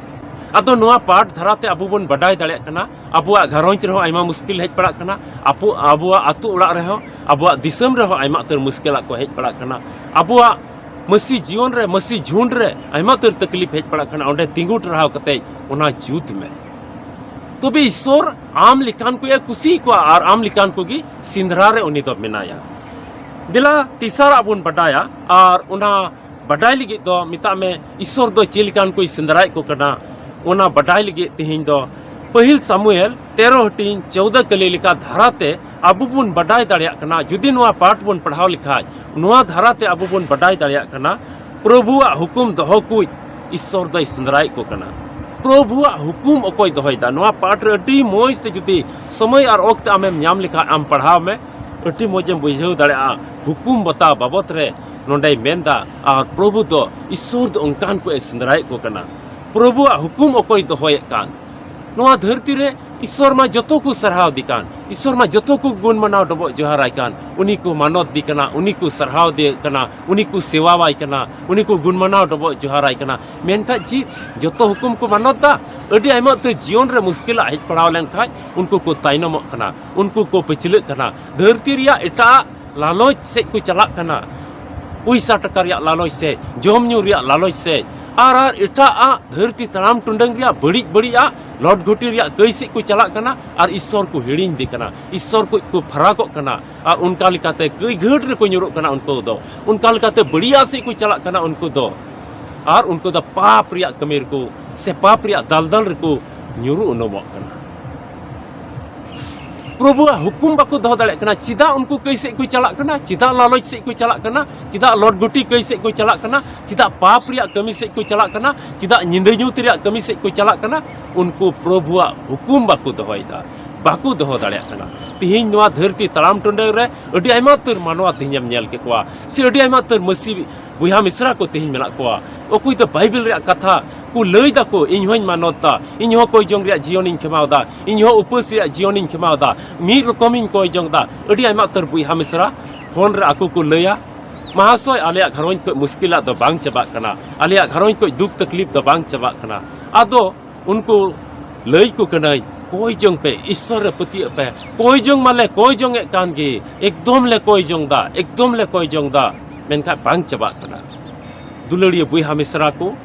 ᱟᱫᱚ ᱱᱚᱣᱟ ᱯᱟᱴ ᱫᱷᱟᱨᱟᱛᱮ ᱟᱵᱚ ᱵᱚᱱ ᱵᱟᱰᱟᱭ ᱫᱟᱲᱮᱭᱟᱜ ᱠᱟᱱᱟ, ᱟᱵᱚᱣᱟᱜ ᱜᱷᱟᱨᱚᱸᱡᱽ ᱨᱮᱦᱚᱸ ᱟᱭᱢᱟ ᱢᱩᱥᱠᱤᱞ ᱦᱮᱡ ᱯᱟᱲᱟᱜ ᱠᱟᱱᱟ, ᱟᱵᱚ, ᱟᱵᱚᱣᱟᱜ ᱟᱹᱛᱩ ᱚᱲᱟᱜ ᱨᱮᱦᱚᱸ, ᱟᱵᱚᱣᱟᱜ ᱫᱤᱥᱚᱢ ᱨᱮᱦᱚᱸ ᱟᱭᱢᱟ ᱩᱛᱟᱹᱨ ᱢᱩᱥᱠᱤᱞᱟᱜ ᱠᱚ ᱦᱮᱡ ᱯᱟᱲᱟᱜ ᱠᱟᱱᱟ, ᱟᱵᱚᱣᱟᱜ ᱢᱟᱹᱥᱤ ᱡᱤᱭᱚᱱ ᱨᱮ, ᱢᱟᱹᱥᱤ ᱡᱷᱩᱸᱰ ᱨᱮ ᱟᱭᱢᱟ ᱩᱛᱟᱹᱨ ᱛᱟᱠᱞᱤᱯ ᱦᱮᱡ ᱯᱟᱲᱟᱜ ᱠᱟᱱᱟ᱾ ᱚᱸᱰᱮ ᱛᱤᱸᱜᱩ ᱴᱟᱨᱦᱟᱣ ᱠᱟᱛᱮ ᱚᱱᱟ ᱡᱩᱛ ᱢᱮ, ᱛᱚᱵᱮ ᱤᱥᱥᱚᱨ ᱟᱢ ᱞᱮᱠᱟᱱ ᱠᱚᱭᱮ ᱠᱩᱥᱤ ᱠᱚᱣᱟ ᱟᱨ ᱟᱢ ᱞᱮᱠᱟᱱ ᱠᱚᱜᱮ ᱥᱮᱸᱫᱽᱨᱟ ᱨᱮ ᱩᱱᱤ ᱫᱚ ᱢᱮᱱᱟᱭᱟ᱾ ᱫᱮᱞᱟ ᱛᱮᱥᱟᱨᱟᱜ ᱵᱚᱱ ᱵᱟᱰᱟᱭᱟ, ᱟᱨ ᱚᱱᱟ ᱵᱟᱰᱟᱭ ᱞᱟᱹᱜᱤᱫ ᱫᱚ ᱢᱮᱛᱟᱜ ᱢᱮ ᱤᱥᱥᱚᱨ ᱫᱚ ᱪᱮᱫ ᱞᱮᱠᱟᱱ ᱠᱚᱭ ᱥᱮᱸᱫᱽᱨᱟᱭᱮᱫ ᱠᱚ ᱠᱟᱱᱟ, ᱚᱱᱟ ᱵᱟᱰᱟᱭ ᱞᱟᱹᱜᱤᱫ ᱛᱮᱦᱮᱧ ᱫᱚ ᱯᱟᱹᱦᱤᱞ ᱥᱟᱢᱩᱭᱮᱞ ᱛᱮᱨᱚ ᱦᱟᱹᱴᱤᱧ ᱪᱳᱣᱫᱚ ᱠᱟᱹᱞᱤ ᱞᱮᱠᱟ ᱫᱷᱟᱨᱟᱛᱮ ᱟᱵᱚ ᱵᱚᱱ ᱵᱟᱰᱟᱭ ᱫᱟᱲᱮᱭᱟᱜ ᱠᱟᱱᱟ᱾ ᱡᱩᱫᱤ ᱱᱚᱣᱟ ᱯᱟᱴ ᱵᱚᱱ ᱯᱟᱲᱦᱟᱣ ᱞᱮᱠᱷᱟᱡ, ᱱᱚᱣᱟ ᱫᱷᱟᱨᱟᱛᱮ ᱟᱵᱚ ᱵᱚᱱ ᱵᱟᱰᱟᱭ ᱫᱟᱲᱮᱭᱟᱜ ᱠᱟᱱᱟ, ᱯᱨᱚᱵᱷᱩᱣᱟᱜ ᱦᱩᱠᱩᱢ ᱫᱚᱦᱚ ᱠᱩᱡ ᱤᱥᱥᱚᱨ ᱫᱚᱭ ᱥᱮᱸᱫᱽᱨᱟᱭᱮᱫ ᱠᱚ ᱠᱟᱱᱟ᱾ ᱯᱨᱚᱵᱷᱩᱣᱟᱜ ᱦᱩᱠᱩᱢ ᱚᱠᱚᱭ ᱫᱚᱦᱚᱭᱮᱫᱟ? ᱱᱚᱣᱟ ᱯᱟᱴ ᱨᱮ ᱟᱹᱰᱤ ᱢᱚᱡᱽ ᱛᱮ ᱡᱩᱫᱤ ᱥᱚᱢᱚᱭ ᱟᱨ ᱚᱠᱛᱮ ᱟᱢᱮᱢ ᱧᱟᱢ ᱞᱮᱠᱷᱟᱡ ᱟᱢ ᱯᱟᱲᱦᱟᱣ ᱢᱮ, ᱟᱹᱰᱤ ᱢᱚᱡᱮᱢ ᱵᱩᱡᱷᱟᱹᱣ ᱫᱟᱲᱮᱭᱟᱜᱼᱟ᱾ ᱦᱩᱠᱩᱢ ᱵᱟᱛᱟᱣ ᱵᱟᱵᱚᱛ ᱨᱮ ᱱᱚᱰᱮᱭ ᱢᱮᱱᱫᱟ, ᱟᱨ ᱯᱨᱚᱵᱷᱩ ᱫᱚ ᱤᱥᱥᱚᱨ ᱫᱚ ᱚᱱᱠᱟᱱ ᱠᱚᱭ ᱥᱮᱸᱫᱽᱨᱟᱭᱮᱫ ᱠᱚ ᱠᱟᱱᱟ᱾ ᱯᱨᱚᱵᱷᱩᱣᱟᱜ ᱦᱩᱠᱩᱢ ᱚᱠᱚᱭ ᱫᱚᱦᱚᱭᱮᱫ ᱠᱟᱱ? ᱱᱚᱣᱟ ᱫᱷᱟᱹᱨᱛᱤ ᱨᱮ ᱤᱥᱥᱚᱨ ᱢᱟ ᱡᱚᱛᱚ ᱠᱚ ᱥᱟᱨᱦᱟᱣ ᱫᱮ ᱠᱟᱱ, ᱤᱥᱥᱚᱨ ᱢᱟ ᱡᱚᱛᱚ ᱠᱚ ᱜᱩᱱ ᱢᱟᱱᱟᱣ ᱰᱚᱵᱚᱜ ᱡᱚᱦᱟᱨᱟᱭ ᱠᱟᱱ, ᱩᱱᱤ ᱠᱚ ᱢᱟᱱᱚᱛ ᱫᱮ ᱠᱟᱱᱟ, ᱩᱱᱤ ᱠᱚ ᱥᱟᱨᱦᱟᱣ ᱫᱮ ᱠᱟᱱᱟ, ᱩᱱᱤ ᱠᱚ ᱥᱮᱣᱟᱣᱟᱭ ᱠᱟᱱᱟ, ᱩᱱᱤ ᱠᱚ ᱜᱩᱱ ᱢᱟᱱᱟᱣ ᱰᱚᱵᱚᱜ ᱡᱚᱦᱟᱨᱟᱭ ᱠᱟᱱᱟ᱾ ᱢᱮᱱᱠᱷᱟᱱ ᱪᱮᱫ ᱡᱚᱛᱚ ᱦᱩᱠᱩᱢ ᱠᱚ ᱢᱟᱱᱚᱛ ᱫᱟ? ᱟᱹᱰᱤ ᱟᱭᱢᱟ ᱩᱛᱟᱹᱨ ᱡᱤᱭᱚᱱ ᱨᱮ ᱢᱩᱥᱠᱤᱞᱟᱜ ᱦᱮᱡ ᱯᱟᱲᱟᱣ ᱞᱮᱱᱠᱷᱟᱱ ᱩᱱᱠᱩ ᱠᱚ ᱛᱟᱭᱱᱚᱢᱚᱜ ᱠᱟᱱᱟ, ᱩᱱᱠᱩ ᱠᱚ ᱯᱟᱹᱪᱷᱞᱟᱹᱜ ᱠᱟᱱᱟ, ᱫᱷᱟᱹᱨᱛᱤ ᱨᱮᱭᱟᱜ ᱮᱴᱟᱜ ᱞᱟᱞᱚᱪ ᱥᱮᱫ ᱠᱚ ᱪᱟᱞᱟᱜ ᱠᱟᱱᱟ, ᱯᱚᱭᱥᱟ ᱴᱟᱠᱟ ᱨᱮᱭᱟᱜ ᱞᱟᱞᱚᱪ ᱥᱮᱫ, ᱡᱚᱢ ᱧᱩ ᱨᱮᱭᱟᱜ ᱞᱟᱞᱚᱪ ᱥᱮᱫ, ᱟᱨ, ᱟᱨ ᱮᱴᱟᱜ ᱟᱜ ᱫᱷᱟᱹᱨᱛᱤ ᱛᱟᱲᱟᱢ ᱴᱩᱰᱟᱹᱝ ᱨᱮᱭᱟᱜ ᱵᱟᱹᱲᱤᱡ ᱵᱟᱹᱲᱤᱡ ᱟᱜ ᱞᱚᱴ ᱜᱷᱩᱴᱤ ᱨᱮᱭᱟᱜ ᱠᱟᱹᱭ ᱥᱮᱫ ᱠᱚ ᱪᱟᱞᱟᱜ ᱠᱟᱱᱟ, ᱟᱨ ᱤᱥᱥᱚᱨ ᱠᱚ ᱦᱤᱲᱤᱧ ᱫᱮ ᱠᱟᱱᱟ, ᱤᱥᱥᱚᱨ ᱠᱷᱚᱡ ᱠᱚ ᱯᱷᱟᱨᱟᱠᱚᱜ ᱠᱟᱱᱟ, ᱟᱨ ᱚᱱᱠᱟ ᱞᱮᱠᱟᱛᱮ ᱠᱟᱹᱭ ᱜᱷᱟᱹᱴ ᱨᱮᱠᱚ ᱧᱩᱨᱩᱜ ᱠᱟᱱᱟ ᱩᱱᱠᱩ ᱫᱚ, ᱚᱱᱠᱟ ᱞᱮᱠᱟᱛᱮ ᱵᱟᱹᱲᱤᱡᱟᱜ ᱥᱮᱫ ᱠᱚ ᱪᱟᱞᱟᱜ ᱠᱟᱱᱟ ᱩᱱᱠᱩ ᱫᱚ, ᱟᱨ ᱩᱱᱠᱩ ᱫᱚ ᱯᱟᱯ ᱨᱮᱭᱟᱜ ᱠᱟᱹᱢᱤ ᱨᱮᱠᱚ ᱥᱮ ᱯᱟᱯ ᱨᱮᱭᱟᱜ ᱫᱟᱞᱫᱟᱞ ᱨᱮᱠᱚ ᱧᱩᱨᱩ ᱩᱱᱩᱢᱚᱜ ᱠᱟᱱᱟ᱾ ᱯᱨᱚᱵᱷᱩᱣᱟᱜ ᱦᱩᱠᱩᱢ ᱵᱟᱠᱚ ᱫᱚᱦᱚ ᱫᱟᱲᱮᱭᱟᱜ ᱠᱟᱱᱟ᱾ ᱪᱮᱫᱟᱜ ᱩᱱᱠᱩ ᱠᱟᱹᱭ ᱥᱮᱫ ᱠᱚ ᱪᱟᱞᱟᱜ ᱠᱟᱱᱟ? ᱪᱮᱫᱟᱜ ᱞᱟᱞᱚᱪ ᱥᱮᱫ ᱠᱚ ᱪᱟᱞᱟᱜ ᱠᱟᱱᱟ? ᱪᱮᱫᱟᱜ ᱞᱚᱴᱜᱩᱴᱤ ᱠᱟᱹᱭ ᱥᱮᱫ ᱠᱚ ᱪᱟᱞᱟᱜ ᱠᱟᱱᱟ? ᱪᱮᱫᱟᱜ ᱯᱟᱯ ᱨᱮᱭᱟᱜ ᱠᱟᱹᱢᱤ ᱥᱮᱫ ᱠᱚ ᱪᱟᱞᱟᱜ ᱠᱟᱱᱟ? ᱪᱮᱫᱟᱜ ᱧᱤᱫᱟᱹ ᱧᱩᱛ ᱨᱮᱭᱟᱜ ᱠᱟᱹᱢᱤ ᱥᱮᱫ ᱠᱚ ᱪᱟᱞᱟᱜ ᱠᱟᱱᱟ? ᱩᱱᱠᱩ ᱯᱨᱚᱵᱷᱩᱣᱟᱜ ᱦᱩᱠᱩᱢ ᱵᱟᱠᱚ ᱫᱚᱦᱚᱭᱮᱫᱟ, ᱵᱟᱠᱚ ᱫᱚᱦᱚ ᱫᱟᱲᱮᱭᱟᱜ ᱠᱟᱱᱟ᱾ ᱛᱮᱦᱮᱧ ᱱᱚᱣᱟ ᱫᱷᱟᱹᱨᱛᱤ ᱛᱟᱲᱟᱢ ᱴᱩᱰᱟᱹᱝ ᱨᱮ ᱟᱹᱰᱤ ᱟᱭᱢᱟ ᱩᱛᱟᱹᱨ ᱢᱟᱱᱣᱟ ᱛᱮᱦᱮᱧᱮᱢ ᱧᱮᱞ ᱠᱮᱫ ᱠᱚᱣᱟ, ᱥᱮ ᱟᱹᱰᱤ ᱟᱭᱢᱟ ᱩᱛᱟᱹᱨ ᱢᱟᱹᱥᱤ ᱵᱚᱭᱦᱟ ᱢᱤᱥᱨᱟ ᱠᱚ ᱛᱮᱦᱮᱧ ᱢᱮᱱᱟᱜ ᱠᱚᱣᱟ᱾ ᱚᱠᱚᱭ ᱫᱚ ᱵᱟᱭᱵᱮᱞ ᱨᱮᱭᱟᱜ ᱠᱟᱛᱷᱟ ᱠᱚ ᱞᱟᱹᱭ ᱫᱟᱠᱚ, "ᱤᱧ ᱦᱚᱸᱧ ᱢᱟᱱᱚᱛ ᱫᱟ, ᱤᱧ ᱦᱚᱸ ᱠᱚᱭ ᱡᱚᱝ ᱨᱮᱭᱟᱜ ᱡᱤᱭᱚᱱᱤᱧ ᱠᱷᱮᱢᱟᱣ ᱫᱟ, ᱤᱧ ᱦᱚᱸ ᱩᱯᱟᱹᱥ ᱨᱮᱭᱟᱜ ᱡᱤᱭᱚᱱᱤᱧ ᱠᱷᱮᱢᱟᱣ ᱫᱟ, ᱢᱤᱫ ᱨᱚᱠᱚᱢᱤᱧ ᱠᱚᱭ ᱡᱚᱝ ᱫᱟ᱾" ᱟᱹᱰᱤ ᱟᱭᱢᱟ ᱩᱛᱟᱹᱨ ᱵᱚᱭᱦᱟ ᱢᱤᱥᱨᱟ ᱯᱷᱳᱱ ᱨᱮ ᱟᱠᱚ ᱠᱚ ᱞᱟᱹᱭᱟ, "ᱢᱟᱦᱟᱥᱚᱭ, ᱟᱞᱮᱭᱟᱜ ᱜᱷᱟᱨᱚᱸᱡᱽ ᱠᱷᱚᱡ ᱢᱩᱥᱠᱤᱞᱟᱜ ᱫᱚ ᱵᱟᱝ ᱪᱟᱵᱟᱜ ᱠᱟᱱᱟ, ᱟᱞᱮᱭᱟᱜ ᱜᱷᱟᱨᱚᱸᱡᱽ ᱠᱷᱚᱡ ᱫᱩᱠ ᱛᱟᱠᱞᱤᱯ ᱫᱚ ᱵᱟᱝ ᱪᱟᱵᱟᱜ ᱠᱟᱱᱟ᱾" ᱟᱫᱚ ᱩᱱᱠᱩ ᱞᱟᱹᱭ ᱠᱚ ᱠᱟᱹᱱᱟᱹᱧ, ᱠᱚᱭ ᱡᱚᱝ ᱯᱮ, ᱤᱥᱥᱚᱨ ᱨᱮ ᱯᱟᱹᱛᱭᱟᱹᱜ ᱯᱮ᱾ ᱠᱚᱭ ᱡᱚᱝ ᱢᱟᱞᱮ ᱠᱚᱭ ᱡᱚᱝ ᱮᱫ ᱠᱟᱱ ᱜᱮ, ᱮᱠᱫᱚᱢ ᱞᱮ ᱠᱚᱭ ᱡᱚᱝ ᱫᱟ, ᱮᱠᱫᱚᱢ ᱞᱮ ᱠᱚᱭ ᱡᱚᱝ ᱫᱟ, ᱢᱮᱱᱠᱷᱟᱱ ᱵᱟᱝ ᱪᱟᱵᱟᱜ ᱠᱟᱱᱟ᱾ ᱫᱩᱞᱟᱹᱲᱤᱭᱟᱹ ᱵᱚᱭᱦᱟ ᱢᱤᱥᱨᱟ ᱠᱚ,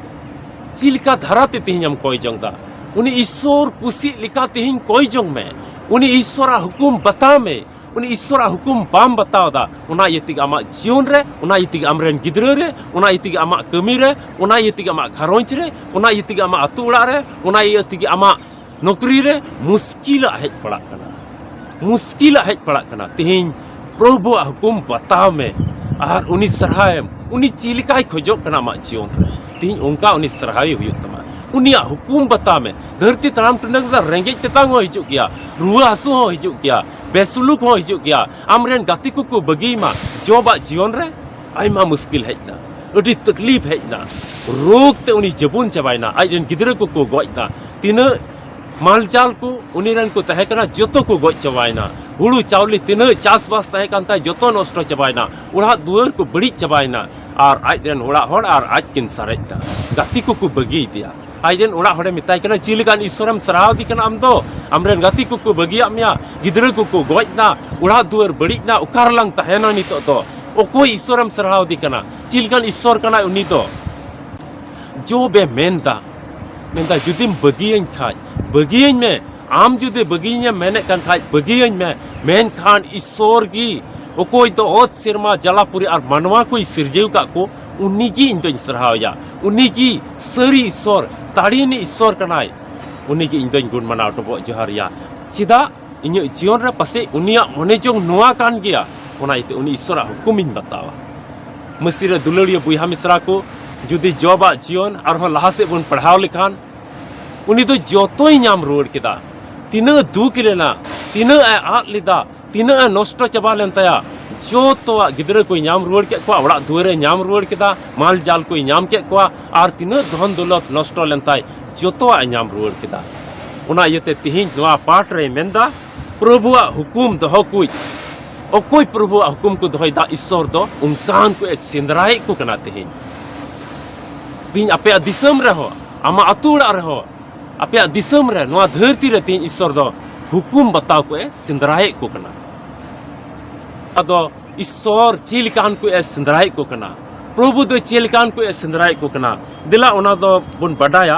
ᱪᱮᱫ ᱞᱮᱠᱟ ᱫᱷᱟᱨᱟᱛᱮ ᱛᱮᱦᱮᱧ ᱮᱢ ᱠᱚᱭ ᱡᱚᱝ ᱫᱟ? ᱩᱱᱤ ᱤᱥᱥᱚᱨ ᱠᱩᱥᱤᱜ ᱞᱮᱠᱟ ᱛᱮᱦᱮᱧ ᱠᱚᱭ ᱡᱚᱝ ᱢᱮ᱾ ᱩᱱᱤ ᱤᱥᱥᱚᱨᱟᱜ ᱦᱩᱠᱩᱢ ᱵᱟᱛᱟᱣ ᱢᱮ᱾ ᱩᱱᱤ ᱤᱥᱥᱚᱨᱟᱜ ᱦᱩᱠᱩᱢ ᱵᱟᱢ ᱵᱟᱛᱟᱣ ᱫᱟ, ᱚᱱᱟ ᱤᱭᱟᱹ ᱛᱮᱜᱮ ᱟᱢᱟᱜ ᱡᱤᱭᱚᱱ ᱨᱮ, ᱚᱱᱟ ᱤᱭᱟᱹ ᱛᱮᱜᱮ ᱟᱢᱨᱮᱱ ᱜᱤᱫᱽᱨᱟᱹ ᱨᱮ, ᱚᱱᱟ ᱤᱭᱟᱹ ᱛᱮᱜᱮ ᱟᱢᱟᱜ ᱠᱟᱹᱢᱤ ᱨᱮ, ᱚᱱᱟ ᱤᱭᱟᱹ ᱛᱮᱜᱮ ᱟᱢᱟᱜ ᱜᱷᱟᱨᱚᱸᱡᱽ ᱨᱮ, ᱚᱱᱟ ᱤᱭᱟᱹ ᱛᱮᱜᱮ ᱟᱢᱟᱜ ᱟᱹᱛᱩ ᱚᱲᱟᱜ ᱨᱮ, ᱚᱱᱟ ᱤᱭᱟᱹ ᱛᱮᱜᱮ ᱟᱢᱟᱜ ᱱᱚᱠᱨᱤ ᱨᱮ ᱢᱩᱥᱠᱤᱞᱟᱜ ᱦᱮᱡ ᱯᱟᱲᱟᱜ ᱠᱟᱱᱟ᱾ ᱢᱩᱥᱠᱤᱞᱟᱜ ᱦᱮᱡ ᱯᱟᱲᱟᱜ ᱠᱟᱱᱟ᱾ ᱛᱮᱦᱮᱧ ᱯᱨᱚᱵᱷᱩᱣᱟᱜ ᱦᱩᱠᱩᱢ ᱵᱟᱛᱟᱣ ᱢᱮ ᱟᱨ ᱩᱱᱤ ᱥᱟᱨᱦᱟᱣᱮᱢ᱾ ᱩᱱᱤ ᱪᱮᱫ ᱞᱮᱠᱟᱭ ᱠᱷᱚᱡᱚᱜ ᱠᱟᱱᱟ ᱟᱢᱟᱜ ᱡᱤᱭᱚᱱ ᱨᱮ, ᱛᱮᱦᱮᱧ ᱚᱱᱠᱟ ᱩᱱᱤ ᱥᱟᱨᱦᱟᱣᱮ ᱦᱩᱭᱩᱜ ᱛᱟᱢᱟ᱾ ᱩᱱᱤᱭᱟᱜ ᱦᱩᱠᱩᱢ ᱵᱟᱛᱟᱣ ᱢᱮ᱾ ᱫᱷᱟᱹᱨᱛᱤ ᱛᱟᱲᱟᱢ ᱴᱩᱰᱟᱹᱝ ᱨᱮ ᱨᱮᱸᱜᱮᱡ ᱛᱮᱛᱟᱝ ᱦᱚᱸ ᱦᱤᱡᱩᱜ ᱜᱮᱭᱟ, ᱨᱩᱣᱟᱹ ᱦᱟᱹᱥᱩ ᱦᱚᱸ ᱦᱤᱡᱩᱜ ᱜᱮᱭᱟ, ᱵᱮᱥᱩᱞᱩᱠ ᱦᱚᱸ ᱦᱤᱡᱩᱜ ᱜᱮᱭᱟ᱾ ᱟᱢᱨᱮᱱ ᱜᱟᱛᱮ ᱠᱚᱠᱚ ᱵᱟᱹᱜᱤᱭᱟᱢᱟ᱾ ᱡᱚᱵᱟᱜ ᱡᱤᱭᱚᱱ ᱨᱮ ᱟᱭᱢᱟ ᱢᱩᱥᱠᱤᱞ ᱦᱮᱡ ᱮᱱᱟ, ᱟᱹᱰᱤ ᱛᱟᱠᱞᱤᱯ ᱦᱮᱡ ᱮᱱᱟ, ᱨᱳᱜᱽ ᱛᱮ ᱩᱱᱤ ᱡᱟᱹᱵᱩᱱ ᱪᱟᱵᱟᱭᱮᱱᱟ, ᱟᱡ ᱨᱮᱱ ᱜᱤᱫᱽᱨᱟᱹ ᱠᱚᱠᱚ ᱜᱚᱡ ᱮᱱᱟ, ᱛᱤᱱᱟᱹᱜ ᱢᱟᱞᱡᱟᱞ ᱠᱚ ᱩᱱᱤ ᱨᱮᱱ ᱠᱚ ᱛᱟᱦᱮᱸ ᱠᱟᱱᱟ, ᱡᱚᱛᱚ ᱠᱚ ᱜᱚᱡ ᱪᱟᱵᱟᱭᱮᱱᱟ᱾ ᱦᱩᱲᱩ ᱪᱟᱣᱞᱮ ᱛᱤᱱᱟᱹᱜ ᱪᱟᱥᱵᱟᱥ ᱛᱟᱦᱮᱸ ᱠᱟᱱ ᱛᱟᱭ, ᱡᱚᱛᱚ ᱱᱚᱥᱴᱚ ᱪᱟᱵᱟᱭᱮᱱᱟ᱾ ᱚᱲᱟᱜ ᱫᱩᱣᱟᱹᱨ ᱠᱚ ᱵᱟᱹᱲᱤᱡ ᱪᱟᱵᱟᱭᱮᱱᱟ᱾ ᱟᱨ ᱟᱡ ᱨᱮᱱ ᱚᱲᱟᱜ ᱦᱚᱲ ᱟᱨ ᱟᱡ ᱠᱤᱱ ᱥᱟᱨᱮᱡ ᱮᱱᱟ᱾ ᱜᱟᱛᱮ ᱠᱚᱠᱚ ᱵᱟᱹᱜᱤᱭᱮᱫᱮᱭᱟ᱾ ᱟᱡ ᱨᱮᱱ ᱚᱲᱟᱜ ᱦᱚᱲᱮ ᱢᱮᱛᱟᱭ ᱠᱟᱱᱟ, "ᱪᱮᱫ ᱞᱮᱠᱟᱱ ᱤᱥᱥᱚᱨᱮᱢ ᱥᱟᱨᱦᱟᱣ ᱫᱮ ᱠᱟᱱᱟ ᱟᱢ ᱫᱚ? ᱟᱢ ᱨᱮᱱ ᱜᱟᱛᱮ ᱠᱚᱠᱚ ᱵᱟᱹᱜᱤᱭᱟᱜ ᱢᱮᱭᱟ, ᱜᱤᱫᱽᱨᱟᱹ ᱠᱚᱠᱚ ᱜᱚᱡ ᱮᱱᱟ, ᱚᱲᱟᱜ ᱫᱩᱣᱟᱹᱨ ᱵᱟᱹᱲᱤᱡ ᱮᱱᱟ, ᱚᱠᱟ ᱨᱮᱞᱟᱝ ᱛᱟᱦᱮᱱᱟ ᱱᱤᱛᱚᱜ ᱫᱚ? ᱚᱠᱚᱭ ᱤᱥᱥᱚᱨᱮᱢ ᱥᱟᱨᱦᱟᱣ ᱫᱮ ᱠᱟᱱᱟ? ᱪᱮᱫ ᱞᱮᱠᱟᱱ ᱤᱥᱥᱚᱨ ᱠᱟᱱᱟᱭ ᱩᱱᱤ ᱫᱚ?" ᱡᱚᱵᱮ ᱢᱮᱱᱫᱟ, ᱢᱮᱱᱫᱟ, "ᱡᱩᱫᱤᱢ ᱵᱟᱹᱜᱤᱭᱟᱹᱧ ᱠᱷᱟᱡ, ᱵᱟᱹᱜᱤᱭᱟᱹᱧ ᱢᱮ᱾ ᱟᱢ ᱡᱩᱫᱤ ᱵᱟᱹᱜᱤᱭᱟᱹᱧᱮᱢ ᱢᱮᱱᱮᱫ ᱠᱟᱱ ᱠᱷᱟᱡ, ᱵᱟᱹᱜᱤᱭᱟᱹᱧ ᱢᱮ᱾ ᱢᱮᱱᱠᱷᱟᱱ ᱤᱥᱥᱚᱨ ᱜᱮ, ᱚᱠᱚᱭ ᱫᱚ ᱚᱛ ᱥᱮᱨᱢᱟ ᱡᱟᱞᱟᱯᱩᱨᱤ ᱟᱨ ᱢᱟᱱᱣᱟ ᱠᱚᱭ ᱥᱤᱨᱡᱟᱹᱣ ᱠᱟᱜ ᱠᱚ, ᱩᱱᱤ ᱜᱮ ᱤᱧ ᱫᱚᱧ ᱥᱟᱨᱦᱟᱣᱮᱭᱟ᱾ ᱩᱱᱤ ᱜᱮ ᱥᱟᱹᱨᱤ ᱤᱥᱥᱚᱨ, ᱫᱟᱲᱮᱭᱟᱱᱤᱡ ᱤᱥᱥᱚᱨ ᱠᱟᱱᱟᱭ᱾ ᱩᱱᱤ ᱜᱮ ᱤᱧ ᱫᱚᱧ ᱜᱩᱱ ᱢᱟᱱᱟᱣ ᱰᱚᱵᱚᱜ ᱡᱚᱦᱟᱨᱮᱭᱟ᱾ ᱪᱮᱫᱟᱜ? ᱤᱧᱟᱹᱜ ᱡᱤᱭᱚᱱ ᱨᱮ ᱯᱟᱥᱮᱡ ᱩᱱᱤᱭᱟᱜ ᱢᱚᱱᱮ ᱡᱚᱝ ᱱᱚᱣᱟ ᱠᱟᱱ ᱜᱮᱭᱟ, ᱚᱱᱟ ᱤᱭᱟᱹᱛᱮ ᱩᱱᱤ ᱤᱥᱥᱚᱨᱟᱜ ᱦᱩᱠᱩᱢᱤᱧ ᱵᱟᱛᱟᱣᱟ᱾ ᱢᱟᱹᱥᱤ ᱨᱮ ᱫᱩᱞᱟᱹᱲᱤᱭᱟᱹ ᱵᱚᱭᱦᱟ ᱢᱤᱥᱨᱟ ᱠᱚ, ᱡᱩᱫᱤ ᱡᱚᱵᱟᱜ ᱡᱤᱭᱚᱱ ᱟᱨᱦᱚᱸ ᱞᱟᱦᱟ ᱥᱮᱫ ᱵᱚᱱ ᱯᱟᱲᱦᱟᱣ ᱞᱮᱠᱷᱟᱱ, ᱩᱱᱤ ᱫᱚ ᱡᱚᱛᱚᱭ ᱧᱟᱢ ᱨᱩᱣᱟᱹᱲ ᱠᱮᱫᱟ᱾ ᱛᱤᱱᱟᱹᱜ ᱫᱩᱠ ᱞᱮᱱᱟ, ᱛᱤᱱᱟᱹᱜ ᱮ ᱟᱫ ᱞᱮᱫᱟ, ᱛᱤᱱᱟᱹᱜ ᱮ ᱱᱚᱥᱴᱚ ᱪᱟᱵᱟ ᱞᱮᱱ ᱛᱟᱭᱟ, ᱡᱚᱛᱚᱣᱟᱜ ᱜᱤᱫᱽᱨᱟᱹ ᱠᱚᱭ ᱧᱟᱢ ᱨᱩᱣᱟᱹᱲ ᱠᱮᱫ ᱠᱚᱣᱟ, ᱚᱲᱟᱜ ᱫᱩᱣᱟᱹᱨᱮ ᱧᱟᱢ ᱨᱩᱣᱟᱹᱲ ᱠᱮᱫᱟ, ᱢᱟᱞ ᱡᱟᱞ ᱠᱚᱭ ᱧᱟᱢ ᱠᱮᱫ ᱠᱚᱣᱟ, ᱟᱨ ᱛᱤᱱᱟᱹᱜ ᱫᱷᱚᱱ ᱫᱚᱞᱚᱛ ᱱᱚᱥᱴᱚ ᱞᱮᱱ ᱛᱟᱭ, ᱡᱚᱛᱚᱣᱟᱜ ᱮ ᱧᱟᱢ ᱨᱩᱣᱟᱹᱲ ᱠᱮᱫᱟ᱾ ᱚᱱᱟ ᱤᱭᱟᱹᱛᱮ ᱛᱮᱦᱮᱧ ᱱᱚᱣᱟ ᱯᱟᱴ ᱨᱮᱭ ᱢᱮᱱᱫᱟ, ᱯᱨᱚᱵᱷᱩᱣᱟᱜ ᱦᱩᱠᱩᱢ ᱫᱚᱦᱚ ᱠᱩᱡ, ᱚᱠᱚᱭ ᱯᱨᱚᱵᱷᱩᱣᱟᱜ ᱦᱩᱠᱩᱢ ᱠᱚ ᱫᱚᱦᱚᱭᱮᱫᱟ, ᱤᱥᱥᱚᱨ ᱫᱚ ᱚᱱᱠᱟᱱ ᱠᱚ ᱮ ᱥᱮᱸᱫᱽᱨᱟᱭᱮᱫ ᱠᱚ ᱠᱟᱱᱟ ᱛᱮᱦᱮᱧ᱾ ᱛᱮᱦᱮᱧ ᱟᱯᱮᱭᱟᱜ ᱫᱤᱥᱚᱢ ᱨᱮᱦᱚᱸ, ᱟᱢᱟᱜ ᱟᱹᱛᱩ ᱚᱲᱟᱜ ᱨᱮᱦᱚᱸ, ᱟᱯᱮᱭᱟᱜ ᱫᱤᱥᱚᱢ ᱨᱮ, ᱱᱚᱣᱟ ᱫᱷᱟᱹᱨᱛᱤ ᱨᱮ ᱛᱮᱦᱮᱧ ᱤᱥᱥᱚᱨ ᱫᱚ ᱦᱩᱠᱩᱢ ᱵᱟᱛᱟᱣ ᱠᱚ ᱮ ᱥᱮᱸᱫᱽᱨᱟᱭᱮᱫ ᱠᱚ ᱠᱟᱱᱟ᱾ ᱟᱫᱚ ᱤᱥᱥᱚᱨ ᱪᱮᱫ ᱞᱮᱠᱟᱱ ᱠᱚ ᱮ ᱥᱮᱸᱫᱽᱨᱟᱭᱮᱫ ᱠᱚ ᱠᱟᱱᱟ, ᱯᱨᱚᱵᱷᱩ ᱫᱚ ᱪᱮᱫ ᱞᱮᱠᱟᱱ ᱠᱚ ᱮ ᱥᱮᱸᱫᱽᱨᱟᱭᱮᱫ ᱠᱚ ᱠᱟᱱᱟ, ᱫᱮᱞᱟ ᱚᱱᱟ ᱫᱚ ᱵᱚᱱ ᱵᱟᱰᱟᱭᱟ᱾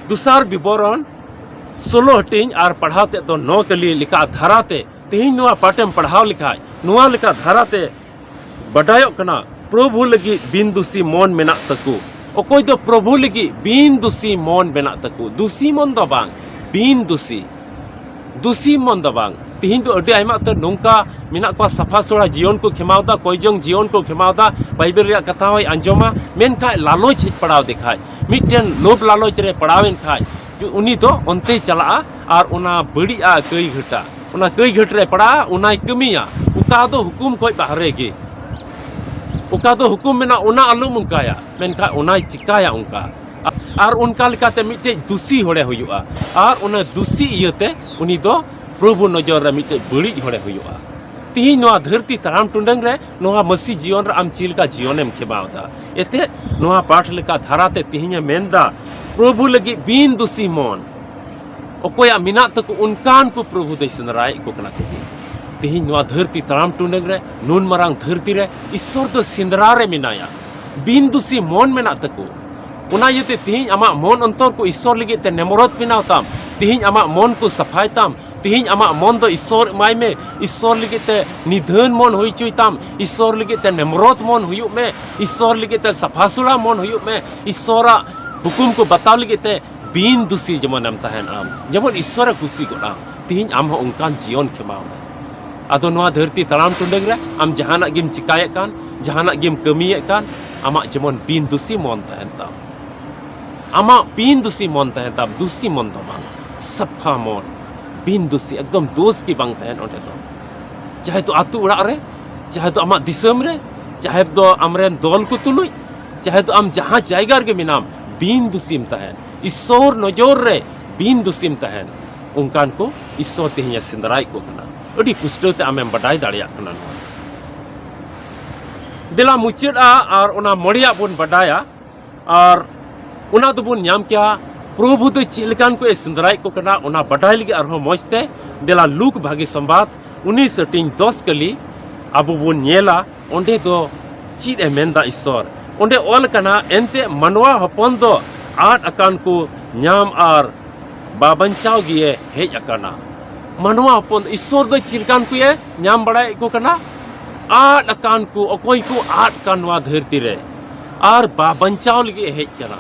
ᱫᱚᱥᱟᱨ ᱵᱤᱵᱚᱨᱚᱱ ᱥᱳᱞᱳ ᱦᱟᱹᱴᱤᱧ ᱟᱨ ᱯᱟᱲᱦᱟᱣ ᱛᱮᱫ ᱫᱚ ᱱᱚ ᱠᱟᱹᱞᱤ ᱞᱮᱠᱟ ᱫᱷᱟᱨᱟᱛᱮ ᱛᱮᱦᱮᱧ ᱱᱚᱣᱟ ᱯᱟᱴᱮᱢ ᱯᱟᱲᱦᱟᱣ ᱞᱮᱠᱷᱟᱡ, ᱱᱚᱣᱟ ᱞᱮᱠᱟ ᱫᱷᱟᱨᱟᱛᱮ ᱵᱟᱰᱟᱭᱚᱜ ᱠᱟᱱᱟ, ᱯᱨᱚᱵᱷᱩ ᱞᱟᱹᱜᱤᱫ ᱵᱤᱱ ᱫᱩᱥᱤ ᱢᱚᱱ ᱢᱮᱱᱟᱜ ᱛᱟᱠᱚ᱾ ᱚᱠᱚᱭ ᱫᱚ ᱯᱨᱚᱵᱷᱩ ᱞᱟᱹᱜᱤᱫ ᱵᱤᱱ ᱫᱩᱥᱤ ᱢᱚᱱ ᱢᱮᱱᱟᱜ ᱛᱟᱠᱚ, ᱫᱩᱥᱤ ᱢᱚᱱ ᱫᱚ ᱵᱟᱝ, ᱵᱤᱱ ᱫᱩᱥᱤ, ᱫᱩᱥᱤ ᱢᱚᱱ ᱫᱚ ᱵᱟᱝ᱾ ᱛᱤᱦᱤᱧ ᱫᱚ ᱟᱹᱰᱤ ᱟᱭᱢᱟ ᱩᱛᱟᱹᱨ ᱱᱚᱝᱠᱟ ᱢᱮᱱᱟᱜ ᱠᱚᱣᱟ, ᱥᱟᱯᱷᱟ ᱥᱩᱲᱟ ᱡᱤᱭᱚᱱ ᱠᱚ ᱠᱷᱮᱢᱟᱣ ᱫᱟ, ᱠᱚᱭ ᱡᱚᱝ ᱡᱤᱭᱚᱱ ᱠᱚ ᱠᱷᱮᱢᱟᱣ ᱫᱟ, ᱵᱟᱭᱵᱮᱞ ᱨᱮᱭᱟᱜ ᱠᱟᱛᱷᱟ ᱦᱚᱸᱭ ᱟᱸᱡᱚᱢᱟ, ᱢᱮᱱᱠᱷᱟᱡ ᱞᱟᱞᱚᱪ ᱦᱮᱡ ᱯᱟᱲᱟᱣ ᱫᱮ ᱠᱷᱟᱡ, ᱢᱤᱫᱴᱮᱱ ᱞᱳᱵᱷ ᱞᱟᱞᱚᱪ ᱨᱮ ᱯᱟᱲᱟᱣ ᱮᱱ ᱠᱷᱟᱡ, ᱩᱱᱤ ᱫᱚ ᱚᱱᱛᱮᱭ ᱪᱟᱞᱟᱜᱼᱟ ᱟᱨ ᱚᱱᱟ ᱵᱟᱹᱲᱤᱡ ᱟᱜ ᱠᱟᱹᱭ ᱜᱷᱟᱹᱴᱟ, ᱚᱱᱟ ᱠᱟᱹᱭ ᱜᱷᱟᱹᱴ ᱨᱮ ᱯᱟᱲᱟᱜᱼᱟ, ᱚᱱᱟᱭ ᱠᱟᱹᱢᱤᱭᱟ᱾ ᱚᱠᱟ ᱫᱚ ᱦᱩᱠᱩᱢ ᱠᱷᱚᱡ ᱵᱟᱦᱨᱮ ᱜᱮ, ᱚᱠᱟ ᱫᱚ ᱦᱩᱠᱩᱢ ᱢᱮᱱᱟᱜᱼᱟ, ᱚᱱᱟ ᱟᱞᱚᱢ ᱚᱱᱠᱟᱭᱟ, ᱢᱮᱱᱠᱷᱟᱱ ᱚᱱᱟᱭ ᱪᱤᱠᱟᱭᱟ ᱚᱱᱠᱟ᱾ ᱟᱨ ᱚᱱᱠᱟ ᱞᱮᱠᱟᱛᱮ ᱢᱤᱫᱴᱮᱡ ᱫᱩᱥᱤ ᱦᱚᱲᱮ ᱦᱩᱭᱩᱜᱼᱟ᱾ ᱟᱨ ᱚᱱᱟ ᱫᱩᱥᱤ ᱤᱭᱟᱹᱛᱮ ᱩᱱᱤ ᱫᱚ ᱯᱨᱚᱵᱷᱩ ᱱᱚᱡᱚᱨ ᱨᱮ ᱢᱤᱫᱴᱮᱡ ᱵᱟᱹᱲᱤᱡ ᱦᱚᱲᱮ ᱦᱩᱭᱩᱜᱼᱟ᱾ ᱛᱤᱦᱤᱧ ᱱᱚᱣᱟ ᱫᱷᱟᱹᱨᱛᱤ ᱛᱟᱲᱟᱢ ᱴᱩᱰᱟᱹᱝ ᱨᱮ ᱱᱚᱣᱟ ᱢᱟᱹᱥᱤ ᱡᱤᱭᱚᱱ ᱨᱮ ᱟᱢ ᱪᱮᱫ ᱞᱮᱠᱟ ᱡᱤᱭᱚᱱᱮᱢ ᱠᱷᱮᱢᱟᱣ ᱮᱫᱟ? ᱮᱛᱮᱫ ᱱᱚᱣᱟ ᱯᱟᱴᱷ ᱞᱮᱠᱟ ᱫᱷᱟᱨᱟᱛᱮ ᱛᱤᱦᱤᱧᱮ ᱢᱮᱱᱫᱟ, ᱯᱨᱚᱵᱷᱩ ᱞᱟᱹᱜᱤᱫ ᱵᱤᱱ ᱫᱩᱥᱤ ᱢᱚᱱ ᱚᱠᱚᱭᱟᱜ ᱢᱮᱱᱟᱜ ᱛᱟᱠᱚ, ᱚᱱᱠᱟᱱ ᱠᱚ ᱯᱨᱚᱵᱷᱩ ᱫᱚᱭ ᱥᱮᱸᱫᱽᱨᱟᱭᱮᱫ ᱠᱚ ᱠᱟᱱᱟ ᱛᱤᱦᱤᱧ᱾ ᱛᱤᱦᱤᱧ ᱱᱚᱣᱟ ᱫᱷᱟᱹᱨᱛᱤ ᱛᱟᱲᱟᱢ ᱴᱩᱰᱟᱹᱝ ᱨᱮ, ᱱᱩᱱ ᱢᱟᱨᱟᱝ ᱫᱷᱟᱹᱨᱛᱤ ᱨᱮ ᱤᱥᱥᱚᱨ ᱫᱚ ᱥᱮᱸᱫᱽᱨᱟ ᱨᱮ ᱢᱮᱱᱟᱭᱟ᱾ ᱵᱤᱱ ᱫᱩᱥᱤ ᱢᱚᱱ ᱢᱮᱱᱟᱜ ᱛᱟᱠᱚ᱾ ᱚᱱᱟ ᱤᱭᱟᱹᱛᱮ ᱛᱤᱦᱤᱧ ᱟᱢᱟᱜ ᱢᱚᱱ ᱚᱱᱛᱚᱨ ᱠᱚ ᱤᱥᱥᱚᱨ ᱞᱟᱹᱜᱤᱫ ᱛᱮ ᱱᱮᱢᱨᱚᱛ ᱵᱮᱱᱟᱣ ᱛᱟᱢ᱾ ᱛᱤᱦᱤᱧ ᱟᱢᱟᱜ ᱢᱚᱱ ᱠᱚ ᱥᱟᱯᱷᱟᱭ ᱛᱟᱢ᱾ ᱛᱤᱦᱤᱧ ᱟᱢᱟᱜ ᱢᱚᱱ ᱫᱚ ᱤᱥᱥᱚᱨ ᱮᱢᱟᱭ ᱢᱮ᱾ ᱤᱥᱥᱚᱨ ᱞᱟᱹᱜᱤᱫ ᱛᱮ ᱱᱤᱫᱷᱟᱹᱱ ᱢᱚᱱ ᱦᱩᱭ ᱦᱚᱪᱚᱭ ᱛᱟᱢ᱾ ᱤᱥᱥᱚᱨ ᱞᱟᱹᱜᱤᱫ ᱛᱮ ᱱᱮᱢᱨᱚᱛ ᱢᱚᱱ ᱦᱩᱭᱩᱜ ᱢᱮ᱾ ᱤᱥᱥᱚᱨ ᱞᱟᱹᱜᱤᱫ ᱛᱮ ᱥᱟᱯᱷᱟ ᱥᱩᱲᱟ ᱢᱚᱱ ᱦᱩᱭᱩᱜ ᱢᱮ᱾ ᱤᱥᱥᱚᱨᱟᱜ ᱦᱩᱠᱩᱢ ᱠᱚ ᱵᱟᱛᱟᱣ ᱞᱟᱹᱜᱤᱫ ᱛᱮ ᱵᱤᱱ ᱫᱩᱥᱤ ᱡᱮᱢᱚᱱᱮᱢ ᱛᱟᱦᱮᱱ ᱟᱢ, ᱡᱮᱢᱚᱱ ᱤᱥᱥᱚᱨᱮ ᱠᱩᱥᱤ ᱜᱚᱫ ᱟᱢ᱾ ᱛᱤᱦᱤᱧ ᱟᱢ ᱦᱚᱸ ᱚᱱᱠᱟᱱ ᱡᱤᱭᱚᱱ ᱠᱷᱮᱢᱟᱣ ᱢᱮ᱾ ᱟᱫᱚ ᱱᱚᱣᱟ ᱫᱷᱟᱹᱨᱛᱤ ᱛᱟᱲᱟᱢ ᱴᱩᱰᱟᱹᱝ ᱨᱮ ᱟᱢ ᱡᱟᱦᱟᱱᱟᱜ ᱜᱮᱢ ᱪᱤᱠᱟᱭᱮᱫ ᱠᱟᱱ, ᱡᱟᱦᱟᱱᱟᱜ ᱜᱮᱢ ᱠᱟᱹᱢᱤᱭᱮᱫ ᱠᱟᱱ, ᱟᱢᱟᱜ ᱡᱮᱢᱚᱱ ᱵᱤᱱ ᱫᱩᱥᱤ ᱢᱚᱱ ᱛᱟᱦᱮᱱ ᱛᱟᱢ᱾ ᱟᱢᱟᱜ ᱵᱤᱱ ᱫᱩᱥᱤ ᱢᱚᱱ ᱛᱟᱦᱮᱱ ᱛᱟᱢ, ᱫᱩᱥᱤ ᱢᱚᱱ ᱫᱚ ᱵᱟᱝ, ᱥᱟᱯᱷᱟ ᱢᱚᱱ, ᱵᱤᱱ ᱫᱩᱥᱤ, ᱮᱠᱫᱚᱢ ᱫᱳᱥ ᱜᱮ ᱵᱟᱝ ᱛᱟᱦᱮᱱ ᱚᱸᱰᱮ ᱫᱚ᱾ ᱪᱟᱦᱮ ᱫᱚ ᱟᱹᱛᱩ ᱚᱲᱟᱜ ᱨᱮ, ᱪᱟᱦᱮ ᱫᱚ ᱟᱢᱟᱜ ᱫᱤᱥᱚᱢ ᱨᱮ, ᱪᱟᱦᱮ ᱫᱚ ᱟᱢᱨᱮᱱ ᱫᱚᱞ ᱠᱚ ᱛᱩᱞᱩᱡ, ᱪᱟᱦᱮ ᱫᱚ ᱟᱢ ᱡᱟᱦᱟᱸ ᱡᱟᱭᱜᱟ ᱨᱮᱜᱮ ᱢᱮᱱᱟᱢ, ᱵᱤᱱ ᱫᱩᱥᱤᱢ ᱛᱟᱦᱮᱱ, ᱤᱥᱥᱚᱨ ᱱᱚᱡᱚᱨ ᱨᱮ ᱵᱤᱱ ᱫᱩᱥᱤᱢ ᱛᱟᱦᱮᱱ᱾ ᱚᱱᱠᱟᱱ ᱠᱚ ᱤᱥᱥᱚᱨ ᱛᱮᱦᱮᱧᱮ ᱥᱮᱸᱫᱽᱨᱟᱭᱮᱫ ᱠᱚ ᱠᱟᱱᱟ᱾ ᱟᱹᱰᱤ ᱯᱩᱥᱴᱟᱹᱣ ᱛᱮ ᱟᱢᱮᱢ ᱵᱟᱰᱟᱭ ᱫᱟᱲᱮᱭᱟᱜ ᱠᱟᱱᱟ ᱱᱚᱣᱟ᱾ ᱫᱮᱞᱟ ᱢᱩᱪᱟᱹᱫᱼᱟ ᱟᱨ ᱚᱱᱟ ᱢᱚᱬᱮᱭᱟᱜ ᱵᱚᱱ ᱵᱟᱰᱟᱭᱟ᱾ ᱟᱨ ᱚᱱᱟ ᱫᱚᱵᱚᱱ ᱧᱟᱢ ᱠᱮᱭᱟ, ᱯᱨᱚᱵᱷᱩ ᱫᱚ ᱪᱮᱫ ᱞᱮᱠᱟᱱ ᱠᱚ ᱮ ᱥᱮᱸᱫᱽᱨᱟᱭᱮᱫ ᱠᱚ ᱠᱟᱱᱟ, ᱚᱱᱟ ᱵᱟᱰᱟᱭ ᱞᱟᱹᱜᱤᱫ ᱟᱨᱦᱚᱸ ᱢᱚᱡᱽ ᱛᱮ ᱫᱮᱞᱟ ᱞᱩᱠ ᱵᱷᱟᱹᱜᱤ ᱥᱚᱢᱵᱟᱫ ᱩᱱᱤᱥ ᱦᱟᱹᱴᱤᱧ ᱫᱚᱥ ᱠᱟᱹᱞᱤ ᱟᱵᱚ ᱵᱚᱱ ᱧᱮᱞᱟ᱾ ᱚᱸᱰᱮ ᱫᱚ ᱪᱮᱫ ᱮ ᱢᱮᱱᱫᱟ ᱤᱥᱥᱚᱨ? ᱚᱸᱰᱮ ᱚᱞ ᱠᱟᱱᱟ, ᱮᱱᱛᱮ ᱢᱟᱱᱣᱟ ᱦᱚᱯᱚᱱ ᱫᱚ ᱟᱫ ᱟᱠᱟᱱ ᱠᱚ ᱧᱟᱢ ᱟᱨ ᱵᱟᱵᱟᱧᱪᱟᱣ ᱜᱮᱭᱮ ᱦᱮᱡ ᱟᱠᱟᱱᱟ᱾ ᱢᱟᱱᱣᱟ ᱦᱚᱯᱚᱱ, ᱤᱥᱥᱚᱨ ᱫᱚ ᱪᱮᱫ ᱞᱮᱠᱟᱱ ᱠᱚᱭᱮ ᱧᱟᱢ ᱵᱟᱲᱟᱭᱮᱫ ᱠᱚ ᱠᱟᱱᱟ? ᱟᱫ ᱟᱠᱟᱱ ᱠᱚ, ᱚᱠᱚᱭ ᱠᱚ ᱟᱫ ᱠᱟᱱ ᱱᱚᱣᱟ ᱫᱷᱟᱹᱨᱛᱤ ᱨᱮ, ᱟᱨ ᱵᱟᱵᱟᱧᱪᱟᱣ ᱞᱟᱹᱜᱤᱫ ᱮ ᱦᱮᱡ ᱠᱟᱱᱟ᱾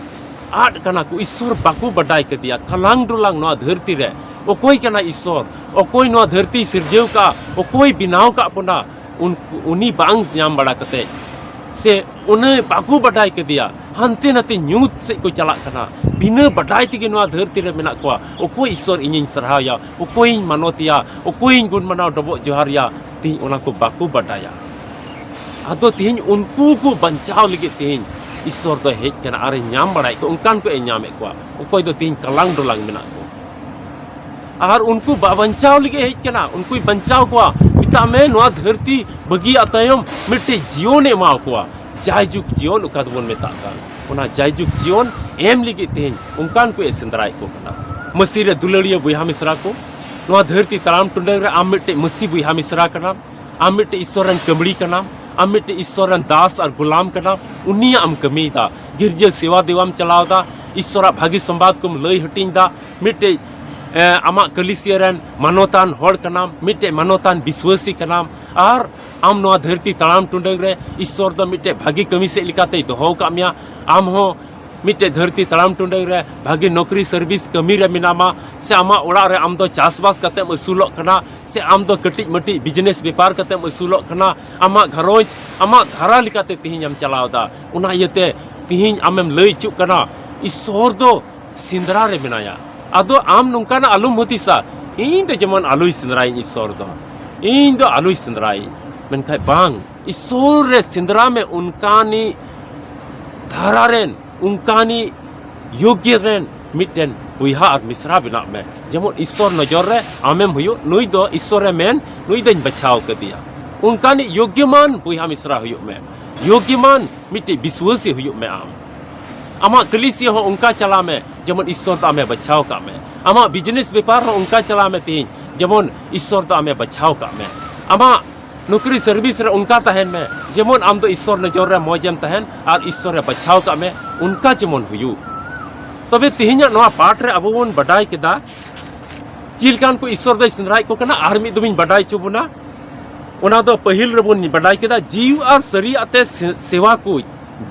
ᱟᱫ ᱠᱟᱱᱟ ᱠᱚ, ᱤᱥᱥᱚᱨ ᱵᱟᱠᱚ ᱵᱟᱰᱟᱭ ᱠᱮᱫᱮᱭᱟ᱾ ᱠᱟᱞᱟᱝ ᱰᱚᱞᱟᱝ ᱱᱚᱣᱟ ᱫᱷᱟᱹᱨᱛᱤ ᱨᱮ ᱚᱠᱚᱭ ᱠᱟᱱᱟ ᱤᱥᱥᱚᱨ? ᱚᱠᱚᱭ ᱱᱚᱣᱟ ᱫᱷᱟᱹᱨᱛᱤ ᱥᱤᱨᱡᱟᱹᱣ ᱠᱟᱜᱼᱟ? ᱚᱠᱚᱭ ᱵᱮᱱᱟᱣ ᱠᱟᱜ ᱵᱚᱱᱟ? ᱩᱱᱠᱩ, ᱩᱱᱤ ᱵᱟᱝ ᱧᱟᱢ ᱵᱟᱲᱟ ᱠᱟᱛᱮ, ᱥᱮ ᱩᱱᱤ ᱵᱟᱠᱚ ᱵᱟᱰᱟᱭ ᱠᱮᱫᱮᱭᱟ, ᱦᱟᱱᱛᱮ ᱱᱟᱛᱮ ᱧᱩᱛ ᱥᱮᱫ ᱠᱚ ᱪᱟᱞᱟᱜ ᱠᱟᱱᱟ᱾ ᱵᱤᱱᱟᱹ ᱵᱟᱰᱟᱭ ᱛᱮᱜᱮ ᱱᱚᱣᱟ ᱫᱷᱟᱹᱨᱛᱤ ᱨᱮ ᱢᱮᱱᱟᱜ ᱠᱚᱣᱟ᱾ ᱚᱠᱚᱭ ᱤᱥᱥᱚᱨ ᱤᱧᱤᱧ ᱥᱟᱨᱦᱟᱣᱭᱟ? ᱚᱠᱚᱭᱤᱧ ᱢᱟᱱᱚᱛᱮᱭᱟ? ᱚᱠᱚᱭᱤᱧ ᱜᱩᱱ ᱢᱟᱱᱟᱣ ᱰᱚᱵᱚᱜ ᱡᱚᱦᱟᱨᱭᱟ? ᱛᱮᱦᱮᱧ ᱚᱱᱟ ᱠᱚ ᱵᱟᱠᱚ ᱵᱟᱰᱟᱭᱟ᱾ ᱟᱫᱚ ᱛᱮᱦᱮᱧ ᱩᱱᱠᱩ ᱠᱚ ᱵᱟᱧᱪᱟᱣ ᱞᱟᱹᱜᱤᱫ ᱛᱮᱦᱮᱧ ᱤᱥᱥᱚᱨ ᱫᱚᱭ ᱦᱮᱡ ᱠᱟᱱᱟ ᱟᱨᱮ ᱧᱟᱢ ᱵᱟᱲᱟᱭᱮᱫ ᱠᱚᱣᱟ, ᱚᱱᱠᱟᱱ ᱠᱚ ᱮ ᱧᱟᱢᱮᱫ ᱠᱚᱣᱟ᱾ ᱚᱠᱚᱭ ᱫᱚ ᱛᱮᱦᱮᱧ ᱠᱟᱞᱟᱝ ᱰᱚᱞᱟᱝ ᱢᱮᱱᱟᱜ ᱠᱚᱣᱟ᱾ ᱟᱨ ᱩᱱᱠᱩ ᱵᱟ-, ᱵᱟᱧᱪᱟᱣ ᱞᱟᱹᱜᱤᱫ ᱦᱮᱡ ᱠᱟᱱᱟ, ᱩᱱᱠᱩᱭ ᱵᱟᱧᱪᱟᱣ ᱠᱚᱣᱟ᱾ ᱢᱮᱛᱟᱜ ᱢᱮ, ᱱᱚᱣᱟ ᱫᱷᱟᱹᱨᱛᱤ ᱵᱟᱹᱜᱤᱭᱟᱜ ᱛᱟᱭᱚᱢ ᱢᱤᱫᱴᱮᱡ ᱡᱤᱭᱚᱱᱮ ᱮᱢᱟ ᱠᱚᱣᱟ, ᱡᱟᱭᱡᱩᱜᱽ ᱡᱤᱭᱚᱱ ᱚᱠᱟ ᱫᱚᱵᱚᱱ ᱢᱮᱛᱟᱜ ᱠᱟᱱ, ᱚᱱᱟ ᱡᱟᱭᱡᱩᱜᱽ ᱡᱤᱭᱚᱱ ᱮᱢ ᱞᱟᱹᱜᱤᱫ ᱛᱮᱦᱮᱧ ᱚᱱᱠᱟᱱ ᱠᱚ ᱮ ᱥᱮᱸᱫᱽᱨᱟᱭᱮᱫ ᱠᱚ ᱠᱟᱱᱟ᱾ ᱢᱟᱹᱥᱤ ᱨᱮ ᱫᱩᱞᱟᱹᱲᱤᱭᱟᱹ ᱵᱚᱭᱦᱟ ᱢᱤᱥᱨᱟ ᱠᱚ, ᱱᱚᱣᱟ ᱫᱷᱟᱹᱨᱛᱤ ᱛᱟᱲᱟᱢ ᱴᱩᱰᱟᱹᱝ ᱨᱮ ᱟᱢ ᱢᱤᱫᱴᱮᱡ ᱢᱟᱹᱥᱤ ᱵᱚᱭᱦᱟ ᱢᱤᱥᱨᱟ ᱠᱟᱱᱟᱢ, ᱟᱢ ᱢᱤᱫᱴᱮᱡ ᱤᱥᱥᱚᱨ ᱨᱮᱱ ᱠᱟᱹᱢᱲᱤ ᱠᱟᱱᱟᱢ, ᱟᱢ ᱢᱤᱫᱴᱮᱡ ᱤᱥᱥᱚᱨ ᱨᱮᱱ ᱫᱟᱥ ᱟᱨ ᱜᱩᱞᱟᱢ ᱠᱟᱱᱟᱢ, ᱩᱱᱤᱭᱟᱜ ᱮᱢ ᱠᱟᱹᱢᱤᱭᱮᱫᱟ, ᱜᱤᱨᱡᱟᱹ ᱥᱮᱣᱟ ᱫᱮᱣᱟᱢ ᱪᱟᱞᱟᱣᱫᱟ, ᱤᱥᱥᱚᱨᱟᱜ ᱵᱷᱟᱹᱜᱤ ᱥᱚᱢᱵᱟᱫ ᱠᱚᱢ ᱞᱟᱹᱭ ᱦᱟᱹᱴᱤᱧ ᱫᱟ, ᱢᱤᱫᱴᱮᱡ, ᱮ, ᱟᱢᱟᱜ ᱠᱟᱹᱞᱤᱥᱤᱭᱟᱹ ᱨᱮᱱ ᱢᱟᱱᱚᱛᱟᱱ ᱦᱚᱲ ᱠᱟᱱᱟᱢ, ᱢᱤᱫᱴᱮᱡ ᱢᱟᱱᱚᱛᱟᱱ ᱵᱤᱥᱣᱟᱹᱥᱤ ᱠᱟᱱᱟᱢ, ᱟᱨ ᱟᱢ ᱱᱚᱣᱟ ᱫᱷᱟᱹᱨᱛᱤ ᱛᱟᱲᱟᱢ ᱴᱩᱰᱟᱹᱝ ᱨᱮ ᱤᱥᱥᱚᱨ ᱫᱚ ᱢᱤᱫᱴᱮᱡ ᱵᱷᱟᱹᱜᱤ ᱠᱟᱹᱢᱤ ᱥᱮᱫ ᱞᱮᱠᱟᱛᱮᱭ ᱫᱚᱦᱚ ᱟᱠᱟᱫ ᱢᱮᱭᱟ᱾ ᱟᱢ ᱦᱚᱸ ᱢᱤᱫᱴᱮᱡ ᱫᱷᱟᱹᱨᱛᱤ ᱛᱟᱲᱟᱢ ᱴᱩᱰᱟᱹᱝ ᱨᱮ ᱵᱷᱟᱹᱜᱤ ᱱᱚᱠᱨᱤ ᱥᱟᱨᱵᱷᱤᱥ ᱠᱟᱹᱢᱤ ᱨᱮ ᱢᱮᱱᱟᱢᱟ, ᱥᱮ ᱟᱢᱟᱜ ᱚᱲᱟᱜ ᱨᱮ ᱟᱢ ᱫᱚ ᱪᱟᱥᱵᱟᱥ ᱠᱟᱛᱮᱢ ᱟᱹᱥᱩᱞᱚᱜ ᱠᱟᱱᱟ, ᱥᱮ ᱟᱢ ᱫᱚ ᱠᱟᱹᱴᱤᱡ ᱢᱟᱹᱴᱤᱡ ᱵᱤᱡᱽᱱᱮᱥ ᱵᱮᱯᱟᱨ ᱠᱟᱛᱮᱢ ᱟᱹᱥᱩᱞᱚᱜ ᱠᱟᱱᱟ, ᱟᱢᱟᱜ ᱜᱷᱟᱨᱚᱸᱡᱽ ᱟᱢᱟᱜ ᱫᱷᱟᱨᱟ ᱞᱮᱠᱟᱛᱮ ᱛᱮᱦᱮᱧ ᱮᱢ ᱪᱟᱞᱟᱣ ᱮᱫᱟ᱾ ᱚᱱᱟ ᱤᱭᱟᱹᱛᱮ ᱛᱮᱦᱮᱧ ᱟᱢᱮᱢ ᱞᱟᱹᱭ ᱦᱚᱪᱚᱜ ᱠᱟᱱᱟ, ᱤᱥᱥᱚᱨ ᱫᱚ ᱥᱮᱸᱫᱽᱨᱟ ᱨᱮ ᱢᱮᱱᱟᱭᱟ᱾ ᱟᱫᱚ ᱟᱢ ᱱᱚᱝᱠᱟᱱᱟᱜ ᱟᱞᱚᱢ ᱦᱩᱫᱤᱥᱟ, ᱤᱧ ᱫᱚ ᱡᱮᱢᱚᱱ ᱟᱞᱚᱭ ᱥᱮᱸᱫᱽᱨᱟᱭᱤᱧ ᱤᱥᱥᱚᱨ ᱫᱚ, ᱤᱧ ᱫᱚ ᱟᱞᱚᱭ ᱥᱮᱸᱫᱽᱨᱟᱭᱤᱧ᱾ ᱢᱮᱱᱠᱷᱟᱡ ᱵᱟᱝ, ᱤᱥᱥᱚᱨ ᱨᱮ ᱥᱮᱸᱫᱽᱨᱟ ᱢᱮ, ᱚᱱᱠᱟᱱᱤᱡ ᱫᱷᱟᱨᱟ ᱨᱮᱱ, ᱚᱱᱠᱟᱱᱤᱡ ᱭᱳᱜᱽᱭᱚ ᱨᱮᱱ ᱢᱤᱫᱴᱮᱱ ᱵᱚᱭᱦᱟ ᱟᱨ ᱢᱤᱥᱨᱟ ᱵᱮᱱᱟᱜ ᱢᱮ, ᱡᱮᱢᱚᱱ ᱤᱥᱥᱚᱨ ᱱᱚᱡᱚᱨ ᱨᱮ ᱟᱢᱮᱢ ᱦᱩᱭᱩᱜ᱾ ᱱᱩᱭ ᱫᱚ ᱤᱥᱥᱚᱨᱮ ᱢᱮᱱ, ᱱᱩᱭ ᱫᱚᱧ ᱵᱟᱪᱷᱟᱣ ᱠᱟᱫᱮᱭᱟ᱾ ᱚᱱᱠᱟᱱᱤᱡ ᱭᱳᱜᱽᱭᱚᱢᱟᱱ ᱵᱚᱭᱦᱟ ᱢᱤᱥᱨᱟ ᱦᱩᱭᱩᱜ ᱢᱮ, ᱭᱳᱜᱽᱭᱚᱢᱟᱱ ᱢᱤᱫᱴᱤᱡ ᱵᱤᱥᱣᱟᱹᱥᱤ ᱦᱩᱭᱩᱜ ᱢᱮ ᱟᱢ᱾ ᱟᱢᱟᱜ ᱠᱟᱹᱞᱤᱥᱤᱭᱟᱹ ᱦᱚᱸ ᱚᱱᱠᱟ ᱪᱟᱞᱟᱣ ᱢᱮ, ᱡᱮᱢᱚᱱ ᱤᱥᱥᱚᱨ ᱫᱚ ᱟᱢᱮ ᱵᱟᱪᱷᱟᱣ ᱠᱟᱜ ᱢᱮ᱾ ᱟᱢᱟᱜ ᱵᱤᱡᱽᱱᱮᱥ ᱵᱮᱯᱟᱨ ᱦᱚᱸ ᱚᱱᱠᱟ ᱪᱟᱞᱟᱣ ᱢᱮ ᱛᱮᱦᱮᱧ, ᱡᱮᱢᱚᱱ ᱤᱥᱥᱚᱨ ᱫᱚ ᱟᱢᱮ ᱵᱟᱪᱷᱟᱣ ᱠᱟᱜ ᱢᱮ᱾ ᱟᱢᱟᱜ ᱱᱚᱠᱨᱤ ᱥᱟᱨᱵᱷᱤᱥ ᱨᱮ ᱚᱱᱠᱟ ᱛᱟᱦᱮᱱ ᱢᱮ, ᱡᱮᱢᱚᱱ ᱟᱢ ᱫᱚ ᱤᱥᱥᱚᱨ ᱱᱚᱡᱚᱨ ᱨᱮ ᱢᱚᱡᱽ ᱮᱢ ᱛᱟᱦᱮᱱ ᱟᱨ ᱤᱥᱥᱚᱨᱮ ᱵᱟᱪᱷᱟᱣ ᱠᱟᱜ ᱢᱮ, ᱚᱱᱠᱟ ᱡᱮᱢᱚᱱ ᱦᱩᱭᱩᱜ᱾ ᱛᱚᱵᱮ ᱛᱮᱦᱮᱧᱟᱜ ᱱᱚᱣᱟ ᱯᱟᱴ ᱨᱮ ᱟᱵᱚ ᱵᱚᱱ ᱵᱟᱰᱟᱭ ᱠᱮᱫᱟ, ᱪᱮᱫ ᱞᱮᱠᱟᱱ ᱠᱚ ᱤᱥᱥᱚᱨ ᱫᱚᱭ ᱥᱮᱸᱫᱽᱨᱟᱭᱮᱫ ᱠᱚ ᱠᱟᱱᱟ᱾ ᱟᱨ ᱢᱤᱫ ᱫᱚᱢᱤᱧ ᱵᱟᱰᱟᱭ ᱦᱚᱪᱚ ᱵᱚᱱᱟ, ᱚᱱᱟ ᱫᱚ ᱯᱟᱹᱦᱤᱞ ᱨᱮᱵᱚᱱ ᱵᱟᱰᱟᱭ ᱠᱮᱫᱟ, ᱡᱤᱣᱤ ᱟᱨ ᱥᱟᱹᱨᱤᱭᱟᱜ ᱛᱮ ᱥᱮ-, ᱥᱮᱣᱟ ᱠᱚ,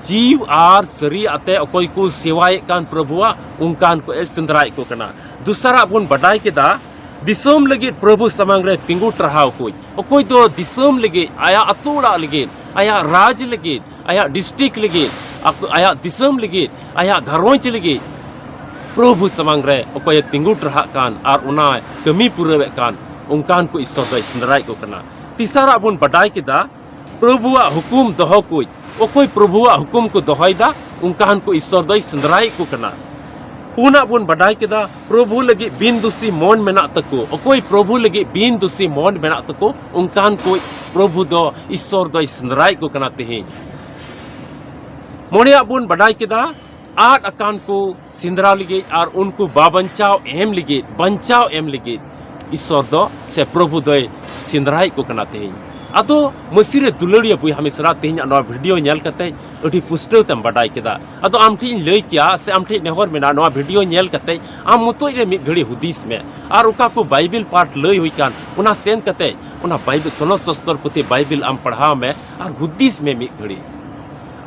ᱡᱤᱣᱤ ᱟᱨ ᱥᱟᱹᱨᱤᱭᱟᱜ ᱛᱮ ᱚᱠᱚᱭ ᱠᱚ ᱥᱮᱣᱟᱭᱮᱫ ᱠᱟᱱ ᱯᱨᱚᱵᱷᱩᱣᱟᱜ, ᱚᱱᱠᱟᱱ ᱠᱚ ᱮ ᱥᱮᱸᱫᱽᱨᱟᱭᱮᱫ ᱠᱚ ᱠᱟᱱᱟ᱾ ᱫᱚᱥᱟᱨᱟᱜ ᱵᱚᱱ ᱵᱟᱰᱟᱭ ᱠᱮᱫᱟ, ᱫᱤᱥᱚᱢ ᱞᱟᱹᱜᱤᱫ ᱯᱨᱚᱵᱷᱩ ᱥᱟᱢᱟᱝ ᱨᱮ ᱛᱤᱸᱜᱩ ᱴᱟᱨᱦᱟᱣ ᱠᱚ, ᱚᱠᱚᱭ ᱫᱚ ᱫᱤᱥᱚᱢ ᱞᱟᱹᱜᱤᱫ, ᱟᱭᱟᱜ ᱟᱹᱛᱩ ᱚᱲᱟᱜ ᱞᱟᱹᱜᱤᱫ, ᱟᱭᱟᱜ ᱨᱟᱡᱽ ᱞᱟᱹᱜᱤᱫ, ᱟᱭᱟᱜ ᱰᱤᱥᱴᱨᱤᱠᱴ ᱞᱟᱹᱜᱤᱫ, ᱟᱠᱚ, ᱟᱭᱟᱜ ᱫᱤᱥᱚᱢ ᱞᱟᱹᱜᱤᱫ, ᱟᱭᱟᱜ ᱜᱷᱟᱨᱚᱸᱡᱽ ᱞᱟᱹᱜᱤᱫ ᱯᱨᱚᱵᱷᱩ ᱥᱟᱢᱟᱝ ᱨᱮ ᱚᱠᱚᱭᱮ ᱛᱤᱸᱜᱩ ᱴᱟᱨᱦᱟᱜ ᱠᱟᱱ ᱟᱨ ᱚᱱᱟ ᱠᱟᱹᱢᱤ ᱯᱩᱨᱟᱹᱣᱮᱫ ᱠᱟᱱ, ᱚᱱᱠᱟᱱ ᱠᱚ ᱤᱥᱥᱚᱨ ᱫᱚᱭ ᱥᱮᱸᱫᱽᱨᱟᱭᱮᱫ ᱠᱚ ᱠᱟᱱᱟ᱾ ᱛᱮᱥᱟᱨᱟᱜ ᱵᱚᱱ ᱵᱟᱰᱟᱭ ᱠᱮᱫᱟ, ᱯᱨᱚᱵᱷᱩᱣᱟᱜ ᱦᱩᱠᱩᱢ ᱫᱚᱦᱚ ᱠᱚ, ᱚᱠᱚᱭ ᱯᱨᱚᱵᱷᱩᱣᱟᱜ ᱦᱩᱠᱩᱢ ᱠᱚ ᱫᱚᱦᱚᱭᱮᱫᱟ, ᱚᱱᱠᱟᱱ ᱠᱚ ᱤᱥᱥᱚᱨ ᱫᱚᱭ ᱥᱮᱸᱫᱽᱨᱟᱭᱮᱫ ᱠᱚ ᱠᱟᱱᱟ᱾ ᱯᱩᱱᱟᱜ ᱵᱚᱱ ᱵᱟᱰᱟᱭ ᱠᱮᱫᱟ, ᱯᱨᱚᱵᱷᱩ ᱞᱟᱹᱜᱤᱫ ᱵᱤᱱ ᱫᱩᱥᱤ ᱢᱚᱱ ᱢᱮᱱᱟᱜ ᱛᱟᱠᱚ, ᱚᱠᱚᱭ ᱯᱨᱚᱵᱷᱩ ᱞᱟᱹᱜᱤᱫ ᱵᱤᱱ ᱫᱩᱥᱤ ᱢᱚᱱ ᱢᱮᱱᱟᱜ ᱛᱟᱠᱚ, ᱚᱱᱠᱟᱱ ᱠᱚ ᱯᱨᱚᱵᱷᱩ ᱫᱚ, ᱤᱥᱥᱚᱨ ᱫᱚᱭ ᱥᱮᱸᱫᱽᱨᱟᱭᱮᱫ ᱠᱚ ᱠᱟᱱᱟ ᱛᱮᱦᱮᱧ᱾ ᱢᱚᱬᱮᱭᱟᱜ ᱵᱚᱱ ᱵᱟᱰᱟᱭ ᱠᱮᱫᱟ, ᱟᱫ ᱟᱠᱟᱱ ᱠᱚ ᱥᱮᱸᱫᱽᱨᱟ ᱞᱟᱹᱜᱤᱫ ᱟᱨ ᱩᱱᱠᱩ ᱵᱟᱧᱪᱟᱣ ᱮᱢ ᱞᱟᱹᱜᱤᱫ, ᱵᱟᱧᱪᱟᱣ ᱮᱢ ᱞᱟᱹᱜᱤᱫ ᱤᱥᱥᱚᱨ ᱫᱚ ᱥᱮ ᱯᱨᱚᱵᱷᱩ ᱫᱚᱭ ᱥᱮᱸᱫᱽᱨᱟᱭᱮᱫ ᱠᱚ ᱠᱟᱱᱟ ᱛᱮᱦᱮᱧ᱾ ᱟᱫᱚ ᱢᱟᱹᱥᱤ ᱨᱮ ᱫᱩᱞᱟᱹᱲᱤᱭᱟᱹ ᱵᱚᱭᱦᱟ ᱢᱤᱥᱨᱟ, ᱛᱮᱦᱮᱧᱟᱜ ᱱᱚᱣᱟ ᱵᱷᱤᱰᱤᱭᱳ ᱧᱮᱞ ᱠᱟᱛᱮ ᱟᱹᱰᱤ ᱯᱩᱥᱴᱟᱹᱣ ᱛᱮᱢ ᱵᱟᱰᱟᱭ ᱠᱮᱫᱟ᱾ ᱟᱫᱚ ᱟᱢ ᱴᱷᱮᱱ ᱤᱧ ᱞᱟᱹᱭ ᱠᱮᱭᱟ ᱥᱮ ᱟᱢ ᱴᱷᱮᱱ ᱱᱮᱦᱚᱨ ᱢᱮᱱᱟᱜᱼᱟ, ᱱᱚᱣᱟ ᱵᱷᱤᱰᱤᱭᱳ ᱧᱮᱞ ᱠᱟᱛᱮ ᱟᱢ ᱢᱚᱛᱚᱡ ᱨᱮ ᱢᱤᱫ ᱜᱷᱟᱹᱲᱤ ᱦᱩᱫᱤᱥ ᱢᱮ ᱟᱨ ᱚᱠᱟ ᱠᱚ ᱵᱟᱭᱵᱮᱞ ᱯᱟᱴ ᱞᱟᱹᱭ ᱦᱩᱭ ᱠᱟᱱ, ᱚᱱᱟ ᱥᱮᱱ ᱠᱟᱛᱮ ᱚᱱᱟ ᱵᱟᱭᱵᱮᱞ, ᱥᱚᱱᱚᱛ ᱥᱚᱥᱛᱚᱨ ᱯᱩᱛᱷᱤ ᱵᱟᱭᱵᱮᱞ ᱟᱢ ᱯᱟᱲᱦᱟᱣ ᱢᱮ ᱟᱨ ᱦᱩᱫᱤᱥ ᱢᱮ ᱢᱤᱫ ᱜᱷᱟᱹᱲᱤ᱾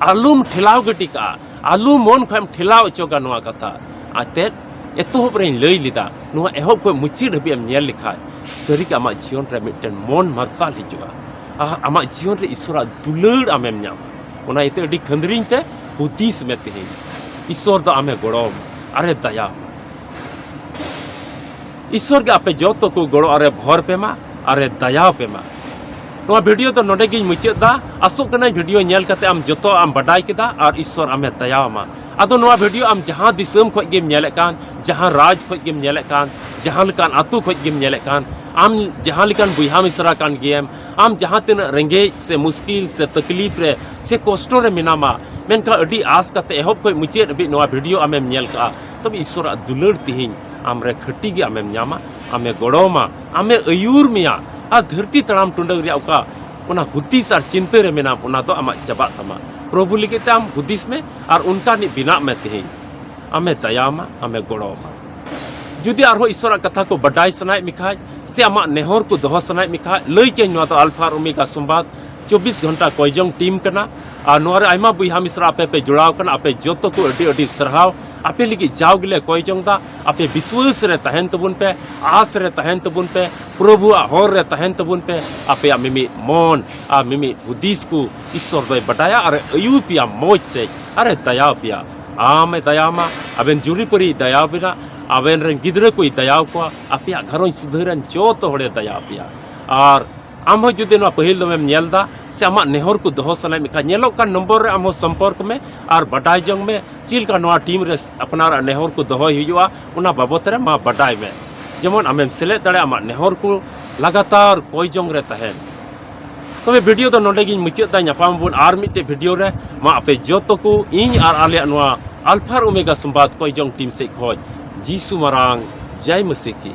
ᱟᱞᱚᱢ ᱴᱷᱮᱞᱟᱣ ᱜᱤᱰᱤ ᱠᱟᱜᱼᱟ, ᱟᱞᱚ ᱢᱚᱱ ᱠᱷᱚᱱ ᱮᱢ ᱴᱷᱮᱞᱟᱣ ᱦᱚᱪᱚᱜᱟ ᱱᱚᱣᱟ ᱠᱟᱛᱷᱟ᱾ ᱟᱛᱮᱫ ᱮᱛᱚᱦᱚᱵ ᱨᱮᱧ ᱞᱟᱹᱭ ᱞᱮᱫᱟ, ᱱᱚᱣᱟ ᱮᱦᱚᱵ ᱠᱷᱚᱱ ᱢᱩᱪᱟᱹᱫ ᱦᱟᱹᱵᱤᱡ ᱮᱢ ᱧᱮᱞ ᱞᱮᱠᱷᱟᱡ, ᱥᱟᱹᱨᱤᱜᱮ ᱟᱢᱟᱜ ᱡᱤᱭᱚᱱ ᱨᱮ ᱢᱤᱫᱴᱮᱱ ᱢᱚᱱ ᱢᱟᱨᱥᱟᱞ ᱦᱤᱡᱩᱜᱼᱟ ᱟᱨ ᱟᱢᱟᱜ ᱡᱤᱭᱚᱱ ᱨᱮ ᱤᱥᱚᱨᱟᱜ ᱫᱩᱞᱟᱹᱲ ᱟᱢᱮᱢ ᱧᱟᱢᱟ᱾ ᱚᱱᱟ ᱤᱭᱟᱹᱛᱮ ᱟᱹᱰᱤ ᱠᱷᱟᱹᱱᱫᱽᱨᱤᱧ ᱛᱮ ᱦᱩᱫᱤᱥ ᱢᱮ ᱛᱮᱦᱮᱧ, ᱤᱥᱚᱨ ᱫᱚ ᱟᱢᱮ ᱜᱚᱲᱚ ᱟᱢᱟ ᱟᱨᱮ ᱫᱟᱭᱟ ᱟᱢᱟ᱾ ᱤᱥᱚᱨ ᱜᱮ ᱟᱯᱮ ᱡᱚᱛᱚ ᱠᱚ ᱜᱚᱲᱚ ᱟᱨᱮ ᱵᱷᱚᱨ ᱯᱮ ᱢᱟ ᱟᱨᱮ ᱫᱟᱭᱟ ᱯᱮ ᱢᱟ᱾ ᱱᱚᱣᱟ ᱵᱷᱤᱰᱤᱭᱳ ᱫᱚ ᱱᱚᱰᱮ ᱜᱤᱧ ᱢᱩᱪᱟᱹᱫ ᱫᱟ᱾ ᱟᱥᱚᱜ ᱠᱟᱹᱱᱟᱹᱧ ᱵᱷᱤᱰᱤᱭᱳ ᱧᱮᱞ ᱠᱟᱛᱮ ᱟᱢ ᱡᱚᱛᱚ ᱟᱢ ᱵᱟᱰᱟᱭ ᱠᱮᱫᱟ ᱟᱨ ᱤᱥᱚᱨ ᱟᱢᱮ ᱫᱟᱭᱟ ᱟᱢᱟ᱾ ᱟᱫᱚ ᱱᱚᱣᱟ ᱵᱷᱤᱰᱤᱭᱳ ᱟᱢ ᱡᱟᱦᱟᱸ ᱫᱤᱥᱚᱢ ᱠᱷᱚᱱ ᱜᱮᱢ ᱧᱮᱞᱮᱫ ᱠᱟᱱ, ᱡᱟᱦᱟᱸ ᱨᱟᱡᱽ ᱠᱷᱚᱱ ᱜᱮᱢ ᱧᱮᱞᱮᱫ ᱠᱟᱱ, ᱡᱟᱦᱟᱸ ᱞᱮᱠᱟᱱ ᱟᱹᱛᱩ ᱠᱷᱚᱱ ᱜᱮᱢ ᱧᱮᱞᱮᱫ ᱠᱟᱱ, ᱟᱢ ᱡᱟᱦᱟᱸ ᱞᱮᱠᱟᱱ ᱵᱚᱭᱦᱟ ᱢᱤᱥᱨᱟ ᱠᱟᱱ ᱜᱮᱭᱟᱢ, ᱟᱢ ᱡᱟᱦᱟᱸ ᱛᱤᱱᱟᱹᱜ ᱨᱮᱸᱜᱮᱡ ᱥᱮ ᱢᱩᱥᱠᱤᱞ ᱥᱮ ᱛᱟᱠᱞᱤᱯ ᱨᱮ ᱥᱮ ᱠᱚᱥᱴᱚ ᱨᱮ ᱢᱮᱱᱟᱢᱟ, ᱢᱮᱱᱠᱷᱟᱱ ᱟᱹᱰᱤ ᱟᱸᱥ ᱠᱟᱛᱮ ᱮᱦᱚᱵ ᱠᱷᱚᱱ ᱢᱩᱪᱟᱹᱫ ᱦᱟᱹᱵᱤᱡ ᱱᱚᱣᱟ ᱵᱷᱤᱰᱤᱭᱳ ᱟᱢᱮᱢ ᱧᱮᱞ ᱠᱟᱜᱼᱟ, ᱛᱚᱵᱮ ᱤᱥᱚᱨᱟᱜ ᱫᱩᱞᱟᱹᱲ ᱛᱮᱦᱮᱧ ᱟᱢ ᱨᱮ ᱠᱷᱟᱹᱴᱤ ᱜᱮ ᱟᱢᱮᱢ ᱧᱟᱢᱟ, ᱟᱢᱮ ᱜᱚᱲᱚ ᱟᱢᱟ, ᱟᱢᱮ ᱟᱹᱭᱩᱨ ᱢᱮᱭᱟ᱾ ᱟᱨ ᱫᱷᱟᱹᱨᱛᱤ ᱛᱟᱲᱟᱢ ᱴᱩᱰᱟᱹᱝ ᱨᱮᱭᱟᱜ ᱚᱠᱟ ᱚᱱᱟ ᱦᱩᱫᱤᱥ ᱟᱨ ᱪᱤᱱᱛᱟᱹ ᱨᱮ ᱢᱮᱱᱟᱢ, ᱚᱱᱟ ᱫᱚ ᱟᱢᱟᱜ ᱪᱟᱵᱟᱜ ᱛᱟᱢᱟ᱾ ᱯᱨᱚᱵᱷᱩ ᱞᱟᱹᱜᱤᱫ ᱛᱮ ᱟᱢ ᱦᱩᱫᱤᱥ ᱢᱮ ᱟᱨ ᱚᱱᱠᱟᱱᱤᱡ ᱵᱮᱱᱟᱜ ᱢᱮ ᱛᱮᱦᱮᱧ᱾ ᱟᱢᱮ ᱫᱟᱭᱟ ᱟᱢᱟ, ᱟᱢᱮ ᱜᱚᱲᱚ ᱟᱢᱟ᱾ ᱡᱩᱫᱤ ᱟᱨᱦᱚᱸ ᱤᱥᱚᱨᱟᱜ ᱠᱟᱛᱷᱟ ᱠᱚ ᱵᱟᱰᱟᱭ ᱥᱟᱱᱟᱭᱮᱫ ᱢᱮ ᱠᱷᱟᱡ ᱥᱮ ᱟᱢᱟᱜ ᱱᱮᱦᱚᱨ ᱠᱚ ᱫᱚᱦᱚ ᱥᱟᱱᱟᱭᱮᱫ ᱢᱮ ᱠᱷᱟᱡ, ᱞᱟᱹᱭ ᱠᱟᱹᱧ, ᱱᱚᱣᱟ ᱫᱚ ᱟᱞᱯᱷᱟ ᱟᱨ ᱳᱢᱮᱜᱟ ᱥᱚᱢᱵᱟᱫ ᱪᱚᱵᱵᱤᱥ ᱜᱷᱚᱱᱴᱟ ᱠᱚᱭᱡᱚᱝ ᱴᱤᱢ ᱠᱟᱱᱟ᱾ ᱟᱨ ᱱᱚᱣᱟ ᱨᱮ ᱟᱭᱢᱟ ᱵᱚᱭᱦᱟ ᱢᱤᱥᱨᱟ ᱟᱯᱮ ᱯᱮ ᱡᱚᱲᱟᱣ ᱠᱟᱱᱟ, ᱟᱯᱮ ᱡᱚᱛᱚ ᱠᱚ ᱟᱹᱰᱤ ᱟᱹᱰᱤ ᱥᱟᱨᱦᱟᱣ᱾ ᱟᱯᱮ ᱞᱟᱹᱜᱤᱫ ᱡᱟᱣ ᱜᱮᱞᱮ ᱠᱚᱭ ᱡᱚᱝ ᱫᱟ, ᱟᱯᱮ ᱵᱤᱥᱣᱟᱹᱥ ᱨᱮ ᱛᱟᱦᱮᱱ ᱛᱟᱵᱚᱱ ᱯᱮ, ᱟᱥ ᱨᱮ ᱛᱟᱦᱮᱱ ᱛᱟᱵᱚᱱ ᱯᱮ, ᱯᱨᱚᱵᱷᱩᱣᱟᱜ ᱦᱚᱨ ᱨᱮ ᱛᱟᱦᱮᱱ ᱛᱟᱵᱚᱱ ᱯᱮ᱾ ᱟᱯᱮᱭᱟᱜ ᱢᱤᱢᱤᱫ ᱢᱚᱱ ᱟᱨ ᱢᱤᱢᱤᱫ ᱦᱩᱫᱤᱥ ᱠᱚ ᱤᱥᱚᱨ ᱫᱚᱭ ᱵᱟᱰᱟᱭᱟ ᱟᱨ ᱮ ᱟᱹᱭᱩᱨ ᱯᱮᱭᱟ ᱢᱚᱡᱽ ᱥᱮᱡ ᱟᱨ ᱮ ᱫᱟᱭᱟᱣ ᱯᱮᱭᱟ᱾ ᱟᱢ ᱮ ᱫᱟᱭᱟᱣ ᱢᱟ, ᱟᱵᱮᱱ ᱡᱩᱨᱤᱯᱟᱹᱨᱤᱭ ᱫᱟᱭᱟᱣ ᱵᱮᱱᱟ, ᱟᱵᱮᱱ ᱨᱮᱱ ᱜᱤᱫᱽᱨᱟᱹ ᱠᱚᱭ ᱫᱟᱭᱟᱣ ᱠᱚᱣᱟ, ᱟᱯᱮᱭᱟᱜ ᱜᱷᱟᱨᱚᱸᱡᱽ ᱥᱩᱫᱷᱟᱹᱨ ᱨᱮᱱ ᱡᱚᱛᱚ ᱦᱚᱲᱮ ᱫᱟᱭᱟᱣ ᱯᱮᱭᱟ᱾ ᱟᱨ ᱟᱢ ᱦᱚᱸ ᱡᱩᱫᱤ ᱱᱚᱣᱟ ᱯᱟᱹᱦᱤᱞ ᱫᱚᱢᱮᱢ ᱧᱮᱞ ᱫᱟ ᱥᱮ ᱟᱢᱟᱜ ᱱᱮᱦᱚᱨ ᱠᱚ ᱫᱚᱦᱚ ᱥᱟᱱᱟᱭᱮᱫ ᱢᱮᱠᱷᱟᱱ, ᱧᱮᱞᱚᱜ ᱠᱟᱱ ᱱᱚᱢᱵᱚᱨ ᱨᱮ ᱟᱢ ᱦᱚᱸ ᱥᱚᱢᱯᱚᱨᱠ ᱢᱮ ᱟᱨ ᱵᱟᱰᱟᱭ ᱡᱚᱝ ᱢᱮ ᱪᱮᱫ ᱞᱮᱠᱟ ᱱᱚᱣᱟ ᱴᱤᱢ ᱨᱮ ᱟᱯᱱᱟᱨᱟᱜ ᱱᱮᱦᱚᱨ ᱠᱚ ᱫᱚᱦᱚᱭ ᱦᱩᱭᱩᱜᱼᱟ, ᱚᱱᱟ ᱵᱟᱵᱚᱛ ᱨᱮ ᱢᱟ ᱵᱟᱰᱟᱭ ᱢᱮ, ᱡᱮᱢᱚᱱ ᱟᱢᱮᱢ ᱥᱮᱞᱮᱫ ᱫᱟᱲᱮᱭᱟᱜ ᱟᱢᱟᱜ ᱱᱮᱦᱚᱨ ᱠᱚ ᱞᱟᱜᱟᱛᱟᱨ ᱠᱚᱭ ᱡᱚᱝ ᱨᱮ ᱛᱟᱦᱮᱱ᱾ ᱛᱚᱵᱮ ᱵᱷᱤᱰᱤᱭᱳ ᱫᱚ ᱱᱚᱰᱮ ᱜᱤᱧ ᱢᱩᱪᱟᱹᱫ ᱫᱟ᱾ ᱧᱟᱯᱟᱢ ᱟᱵᱚᱱ ᱟᱨ ᱢᱤᱫᱴᱮᱡ ᱵᱷᱤᱰᱤᱭᱳ ᱨᱮ᱾ ᱢᱟ ᱟᱯᱮ ᱡᱚᱛᱚ ᱠᱚ ᱤᱧ ᱟᱨ ᱟᱞᱮᱭᱟᱜ ᱱᱚᱣᱟ ᱟᱞᱯᱷᱟ ᱟᱨ ᱳᱢᱮᱜᱟ ᱥᱚᱢᱵᱟᱫ ᱠᱚᱭ ᱡᱚᱝ ᱴᱤᱢ ᱥᱮᱫ ᱠᱷᱚᱡ ᱡᱤᱥᱩ ᱢᱟᱨᱟᱝ ᱡᱟᱭ ᱢᱟᱹᱥᱤ ᱠᱤ᱾